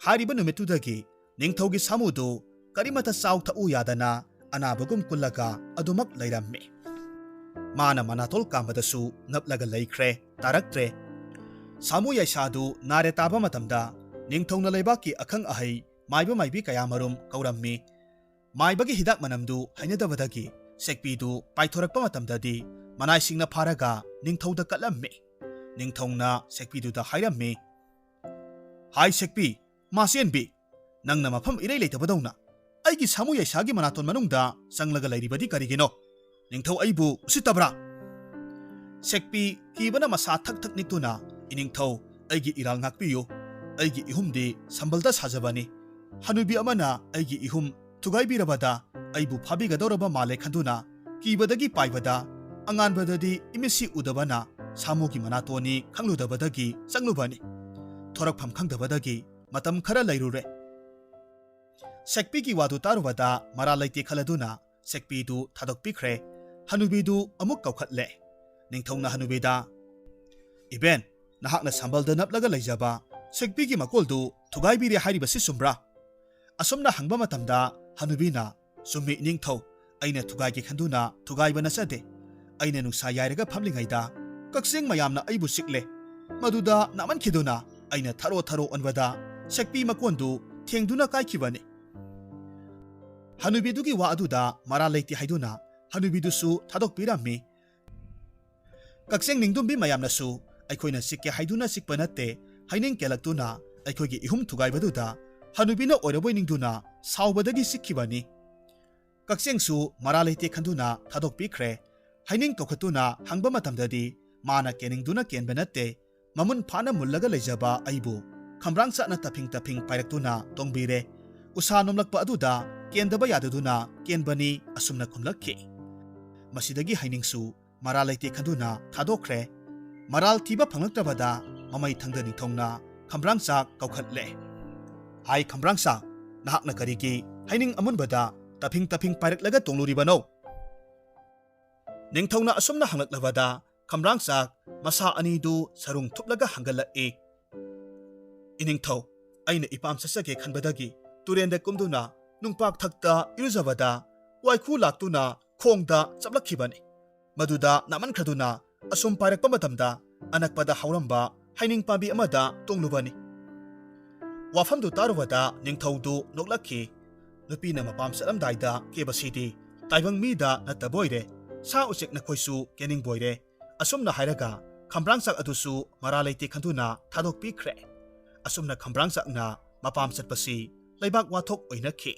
ꯍꯥꯏꯔꯤꯕ ꯅꯨꯃꯤꯠꯇꯨꯗꯒꯤ ꯅꯤꯡꯊꯧꯒꯤ ꯁꯥꯃꯨꯗꯨ ꯀꯔꯤꯃꯠꯇ ꯆꯥꯎ ꯊꯛꯎ ꯌꯥꯗꯅ ꯑꯅꯥꯕꯒꯨꯝ ꯀꯨꯜꯂꯒ ꯑꯗꯨꯃꯛ ꯂꯩꯔꯝꯃꯤ꯫ ꯃꯥꯅ ꯃꯅꯥꯇꯣꯜ ꯀꯥꯝꯕꯗꯁꯨ ꯅꯞꯂꯒ ꯂꯩꯈ꯭ꯔꯦ, ꯇꯥꯔꯛꯇ꯭ꯔꯦ꯫ ꯁꯥꯃꯨ ꯌꯥꯏꯁꯥꯗꯨ ꯅꯥꯔꯦ ꯇꯥꯕ ꯃꯇꯝꯗ ꯅꯤꯡꯊꯧꯅ ꯂꯩꯕꯥꯛꯀꯤ ꯑꯈꯪ ꯑꯍꯩ ꯃꯥꯏꯕ ꯃꯥꯏꯕꯤ ꯀꯌꯥꯃꯔꯨꯝ ꯀꯧꯔꯝꯃꯤ꯫ ꯃꯥꯏꯕꯒꯤ ꯍꯤꯗꯥꯛ ꯃꯅꯝꯗꯨ ꯍꯩꯅꯗꯕꯗꯒꯤ ꯁꯦꯛꯄꯤꯗꯨ ꯄꯥꯏꯊꯣꯔꯛꯄ ꯃꯇꯝꯗꯗꯤ ꯃꯅꯥꯏꯁꯤꯡꯅ ꯐꯥꯔꯒ ꯅꯤꯡꯊꯧꯗ ꯀꯠꯂꯝꯃꯤ꯫ ꯅꯤꯡꯊꯧꯅ ꯁꯦꯛꯄꯤꯗꯨꯗ ꯍꯥꯏꯔꯝꯃꯤ, "ꯍꯥꯏ ꯁꯦꯛꯄꯤ, ꯃꯥꯁꯦꯟꯕꯤ, ꯅꯪꯅ ꯃꯐꯝ ꯏꯔꯩ ꯂꯩꯇꯕꯗꯧꯅ ꯑꯩꯒꯤ ꯁꯥꯃꯨ ꯌꯥꯏꯁꯥꯒꯤ ꯃꯅꯥꯇꯣꯟ ꯃꯅꯨꯡꯗ ꯆꯪꯂꯒ ꯂꯩꯔꯤꯕꯗꯤ ꯀꯔꯤꯒꯤꯅꯣ? ꯅꯤꯡꯊꯧ ꯑꯩꯕꯨ ꯎꯁꯤꯠꯇꯕ꯭ꯔꯥ?" ꯁꯦꯛꯄꯤ ꯀꯤꯕꯅ ꯃꯁꯥ ꯊꯛ ꯊꯛ ꯅꯤꯛꯇꯨꯅ, "ꯏꯅꯤꯡꯊꯧ, ꯑꯩꯒꯤ ꯏꯔꯥꯜ ꯉꯥꯛꯄꯤꯌꯨ꯫ ꯑꯩꯒꯤ ꯏꯍꯨꯝꯗꯤ ꯁꯝꯕꯜꯗ ꯁꯥꯖꯕꯅꯤ꯫ ꯍꯅꯨꯕꯤ ꯑꯃꯅ ꯑꯩꯒꯤ ꯏꯍꯨꯝ ꯊꯨꯒꯥꯏꯕꯤꯔꯕꯗ ꯑꯩꯕꯨ ꯐꯥꯕꯤꯒꯗꯧꯔꯕ ꯃꯥꯜꯂꯦ ꯈꯟꯗꯨꯅ ꯀꯤꯕꯗꯒꯤ ꯄꯥꯏꯕꯗ, ꯑꯉꯥꯟꯕꯗꯗꯤ ꯏꯃꯤꯠꯁꯤ ꯎꯗꯕꯅ ꯁꯥꯃꯨꯒꯤ ꯃꯅꯥꯇꯣꯟꯅꯤ ꯈꯪꯂꯨꯗꯕꯗꯒꯤ ꯆꯪꯂꯨꯕꯅꯤ꯫ ꯊꯣꯔꯛꯐꯝ ꯈꯪꯗꯕꯗꯒꯤ ꯃꯇꯝ ꯈꯔ ꯂꯩꯔꯨꯔꯦ꯫" ꯁꯦꯛꯄꯤꯒꯤ ꯋꯥꯗꯨ ꯇꯥꯔꯨꯕꯗ ꯃꯔꯥꯜ ꯂꯩꯇꯦ ꯈꯜꯂꯗꯨꯅ ꯁꯦꯛꯄꯤꯗꯨ ꯊꯥꯗꯣꯛꯄꯤꯈ꯭ꯔꯦ꯫ ꯍꯅꯨꯕꯤꯗꯨ ꯑꯃꯨꯛ ꯀꯧꯈꯠꯂꯦ꯫ ꯅꯤꯡꯊꯧꯅ ꯍꯅꯨꯕꯤꯗ, "ꯏꯕꯦꯟ, ꯅꯍꯥꯛꯅ ꯁꯝꯕꯜꯗ ꯅꯞꯂꯒ ꯂꯩꯖꯕ ꯁꯦꯛꯄꯤꯒꯤ ꯃꯀꯣꯜꯗꯨ ꯊꯨꯒꯥꯏꯕꯤꯔꯦ ꯍꯥꯏꯔꯤꯕꯁꯤ ꯆꯨꯝꯕ꯭ꯔꯥ?" ꯑꯁꯨꯝꯅ ꯍꯪꯕ ꯃꯇꯝꯗ ꯍꯅꯨꯕꯤꯅ, "ꯆꯨꯝꯃꯤ ꯏꯅꯤꯡꯊꯧ, ꯑꯩꯅ ꯊꯨꯒꯥꯏꯒꯦ ꯈꯟꯗꯨꯅ ꯊꯨꯒꯥꯏꯕ ꯅꯠꯆꯗꯦ꯫ ꯑꯩꯅ ꯅꯨꯡꯁꯥ ꯌꯥꯏꯔꯒ ꯐꯝꯂꯤꯉꯩꯗ ꯀꯛꯆꯦꯡ ꯃꯌꯥꯝꯅ ꯑꯩꯕꯨ ꯆꯤꯛꯂꯦ꯫ ꯃꯗꯨꯗ ꯅꯥꯃꯟꯈꯤꯗꯨꯅ ꯑꯩꯅ ꯊꯔꯣ ꯊꯔꯣ ꯑꯣꯟꯕꯗ ꯁꯦꯛꯄꯤ ꯃꯀꯣꯟꯗꯨ ꯊꯦꯡꯗꯨꯅ ꯀꯥꯏꯈꯤꯕꯅꯤ꯫" ꯍꯅꯨꯕꯤꯗꯨꯒꯤ ꯋꯥ ꯑꯗꯨꯗ ꯃꯔꯥꯜ ꯂꯩꯇꯦ ꯍꯥꯏꯗꯨꯅ ꯍꯅꯨꯕꯤꯗꯨꯁꯨ ꯊꯥꯗꯣꯛꯄꯤꯔꯝꯃꯤ꯫ ꯀꯛꯆꯦꯡ ꯅꯤꯡꯗꯨꯝꯕꯤ ꯃꯌꯥꯝꯅꯁꯨ ꯑꯩꯈꯣꯏꯅ ꯆꯤꯛꯀꯦ ꯍꯥꯏꯗꯨꯅ ꯆꯤꯛꯄ ꯅꯠꯇꯦ, ꯍꯥꯏꯅꯤꯡ ꯀꯦꯜꯂꯛꯇꯨꯅ ꯑꯩꯈꯣꯏꯒꯤ ꯏꯍꯨꯝ ꯊꯨꯒꯥꯏꯕꯗꯨꯗ ꯍꯅꯨꯕꯤꯅ ꯑꯣꯏꯔꯕꯣꯏ ꯅꯤꯡꯗꯨꯅ ꯁꯥꯎꯕꯗꯒꯤ ꯆꯤꯛꯈꯤꯕꯅꯤ꯫ ꯀꯛꯆꯦꯡꯁꯨ ꯃꯔꯥꯜ ꯂꯩꯇꯦ ꯈꯟꯗꯨꯅ ꯊꯥꯗꯣꯛꯄꯤꯈ꯭ꯔꯦ꯫ ꯍꯥꯏꯅꯤꯡ ꯀꯧꯈꯠꯇꯨꯅ ꯍꯪꯕ ꯃꯇꯝꯗꯗꯤ ꯃꯥꯅ ꯀꯦꯅꯤꯡꯗꯨꯅ ꯀꯦꯟꯕ ꯅꯠꯇꯦ, ꯃꯃꯨꯟ ꯐꯥꯅ ꯃꯨꯜꯂꯒ ꯂꯩꯖꯕ ꯑꯩꯕꯨ ꯈꯝꯕ꯭ꯔꯥꯡ ꯆꯥꯛꯅ ꯇꯐꯤꯡ ꯇꯐꯤꯡ ꯄꯥꯏꯔꯛꯇꯨꯅ ꯇꯣꯡꯕꯤꯔꯦ꯫ ꯎꯁꯥ ꯅꯣꯝꯂꯛꯄ ꯑꯗꯨꯗ ꯀꯦꯟꯗꯕ ꯌꯥꯗꯗꯨꯅ ꯀꯦꯟꯕꯅꯤ ꯑꯁꯨꯝꯅ ꯈꯨꯝꯂꯛꯈꯤ꯫ ꯃꯁꯤꯗꯒꯤ ꯍꯥꯏꯅꯤꯡꯁꯨ ꯃꯔꯥꯜ ꯂꯩꯇꯦ ꯈꯟꯗꯨꯅ ꯊꯥꯗꯣꯛꯈ꯭ꯔꯦ꯫ ꯃꯔꯥꯜ ꯊꯤꯕ ꯐꯪꯂꯛꯇ꯭ꯔꯕꯗ ꯃꯃꯩ ꯊꯪꯗ ꯅꯤꯡꯊꯧꯅ ꯈꯝꯕ꯭ꯔꯥꯡ ꯆꯥꯛ ꯀꯧꯈꯠꯂꯦ꯫ "ꯍꯥꯏ ꯈꯝꯕ꯭ꯔꯥꯡ ꯆꯥꯛ, ꯅꯍꯥꯛꯅ ꯀꯔꯤꯒꯤ ꯍꯥꯏꯅꯤꯡ ꯑꯃꯨꯟꯕꯗ ꯇꯐꯤꯡ ꯇꯐꯤꯡ ꯄꯥꯏꯔꯛꯂꯒ ꯇꯣꯡꯂꯨꯔꯤꯕꯅꯣ?" ꯅꯤꯡꯊꯧꯅ ꯑꯁꯨꯝꯅ ꯍꯪꯂꯛꯂꯕꯗ ꯈꯝꯕ꯭ꯔꯥꯡ ꯆꯥꯛ ꯃꯁꯥ ꯑꯅꯤꯗꯨ ꯁꯔꯨꯡ ꯊꯨꯞꯂꯒ ꯍꯪꯒꯠꯂꯛꯏ꯫ "ꯏꯅꯤꯡꯊꯧ, ꯑꯩꯅ ꯏꯄꯥꯝ ꯆꯠꯆꯒꯦ ꯈꯟꯕꯗꯒꯤ ꯇꯨꯔꯦꯟꯗ ꯀꯨꯝꯗꯨꯅ ꯅꯨꯡꯄꯥꯛ ꯊꯛꯇ ꯏꯔꯨꯖꯕꯗ ꯋꯥꯏꯈꯨ ꯂꯥꯛꯇꯨꯅ ꯈꯣꯡꯗ ꯆꯞꯂꯛꯈꯤꯕꯅꯤ꯫ ꯃꯗꯨꯗ ꯅꯥꯃꯟꯈ꯭ꯔꯗꯨꯅ ꯑꯁꯨꯝ ꯄꯥꯏꯔꯛꯄ ꯃꯇꯝꯗ ꯑꯅꯛꯄꯗ ꯍꯧꯔꯝꯕ ꯍꯩꯅꯤꯡ ꯄꯥꯝꯕꯤ ꯑꯃꯗ ꯇꯣꯡꯂꯨꯕꯅꯤ꯫ ꯋꯥꯐꯝꯗꯨ ꯇꯥꯔꯨꯕꯗ ꯅꯤꯡꯊꯧꯗꯨ ꯅꯣꯛꯂꯛꯈꯤ꯫ ꯅꯨꯄꯤꯅ ꯃꯄꯥꯝ ꯆꯠꯂꯝꯗꯥꯏꯗ ꯀꯦꯕꯁꯤꯗꯤ ꯇꯥꯏꯕꯪ ꯃꯤꯗ ꯅꯠꯇꯕ ꯑꯣꯏꯔꯦ꯫ ꯁꯥ ꯎꯆꯦꯛ ꯅꯈꯣꯏꯁꯨ ꯀꯦꯅꯤꯡꯕ ꯑꯣꯏꯔꯦ꯫ ꯑꯁꯨꯝꯅ ꯍꯥꯏꯔꯒ ꯈꯝꯕ꯭ꯔꯥꯡꯆꯥꯛ ꯑꯗꯨꯁꯨ ꯃꯔꯥ ꯂꯩꯇꯦ ꯈꯟꯗꯨꯅ ꯊꯥꯗꯣꯛꯄꯤꯈ꯭ꯔꯦ꯫ ꯑꯁꯨꯝꯅ ꯈꯝꯕ꯭ꯔꯥꯡꯆꯥꯛꯅ ꯃꯄꯥꯝ ꯆꯠꯄꯁꯤ ꯂꯩꯕꯥꯛ ꯋꯥꯊꯣꯛ ꯑꯣꯏꯅꯈꯤ꯫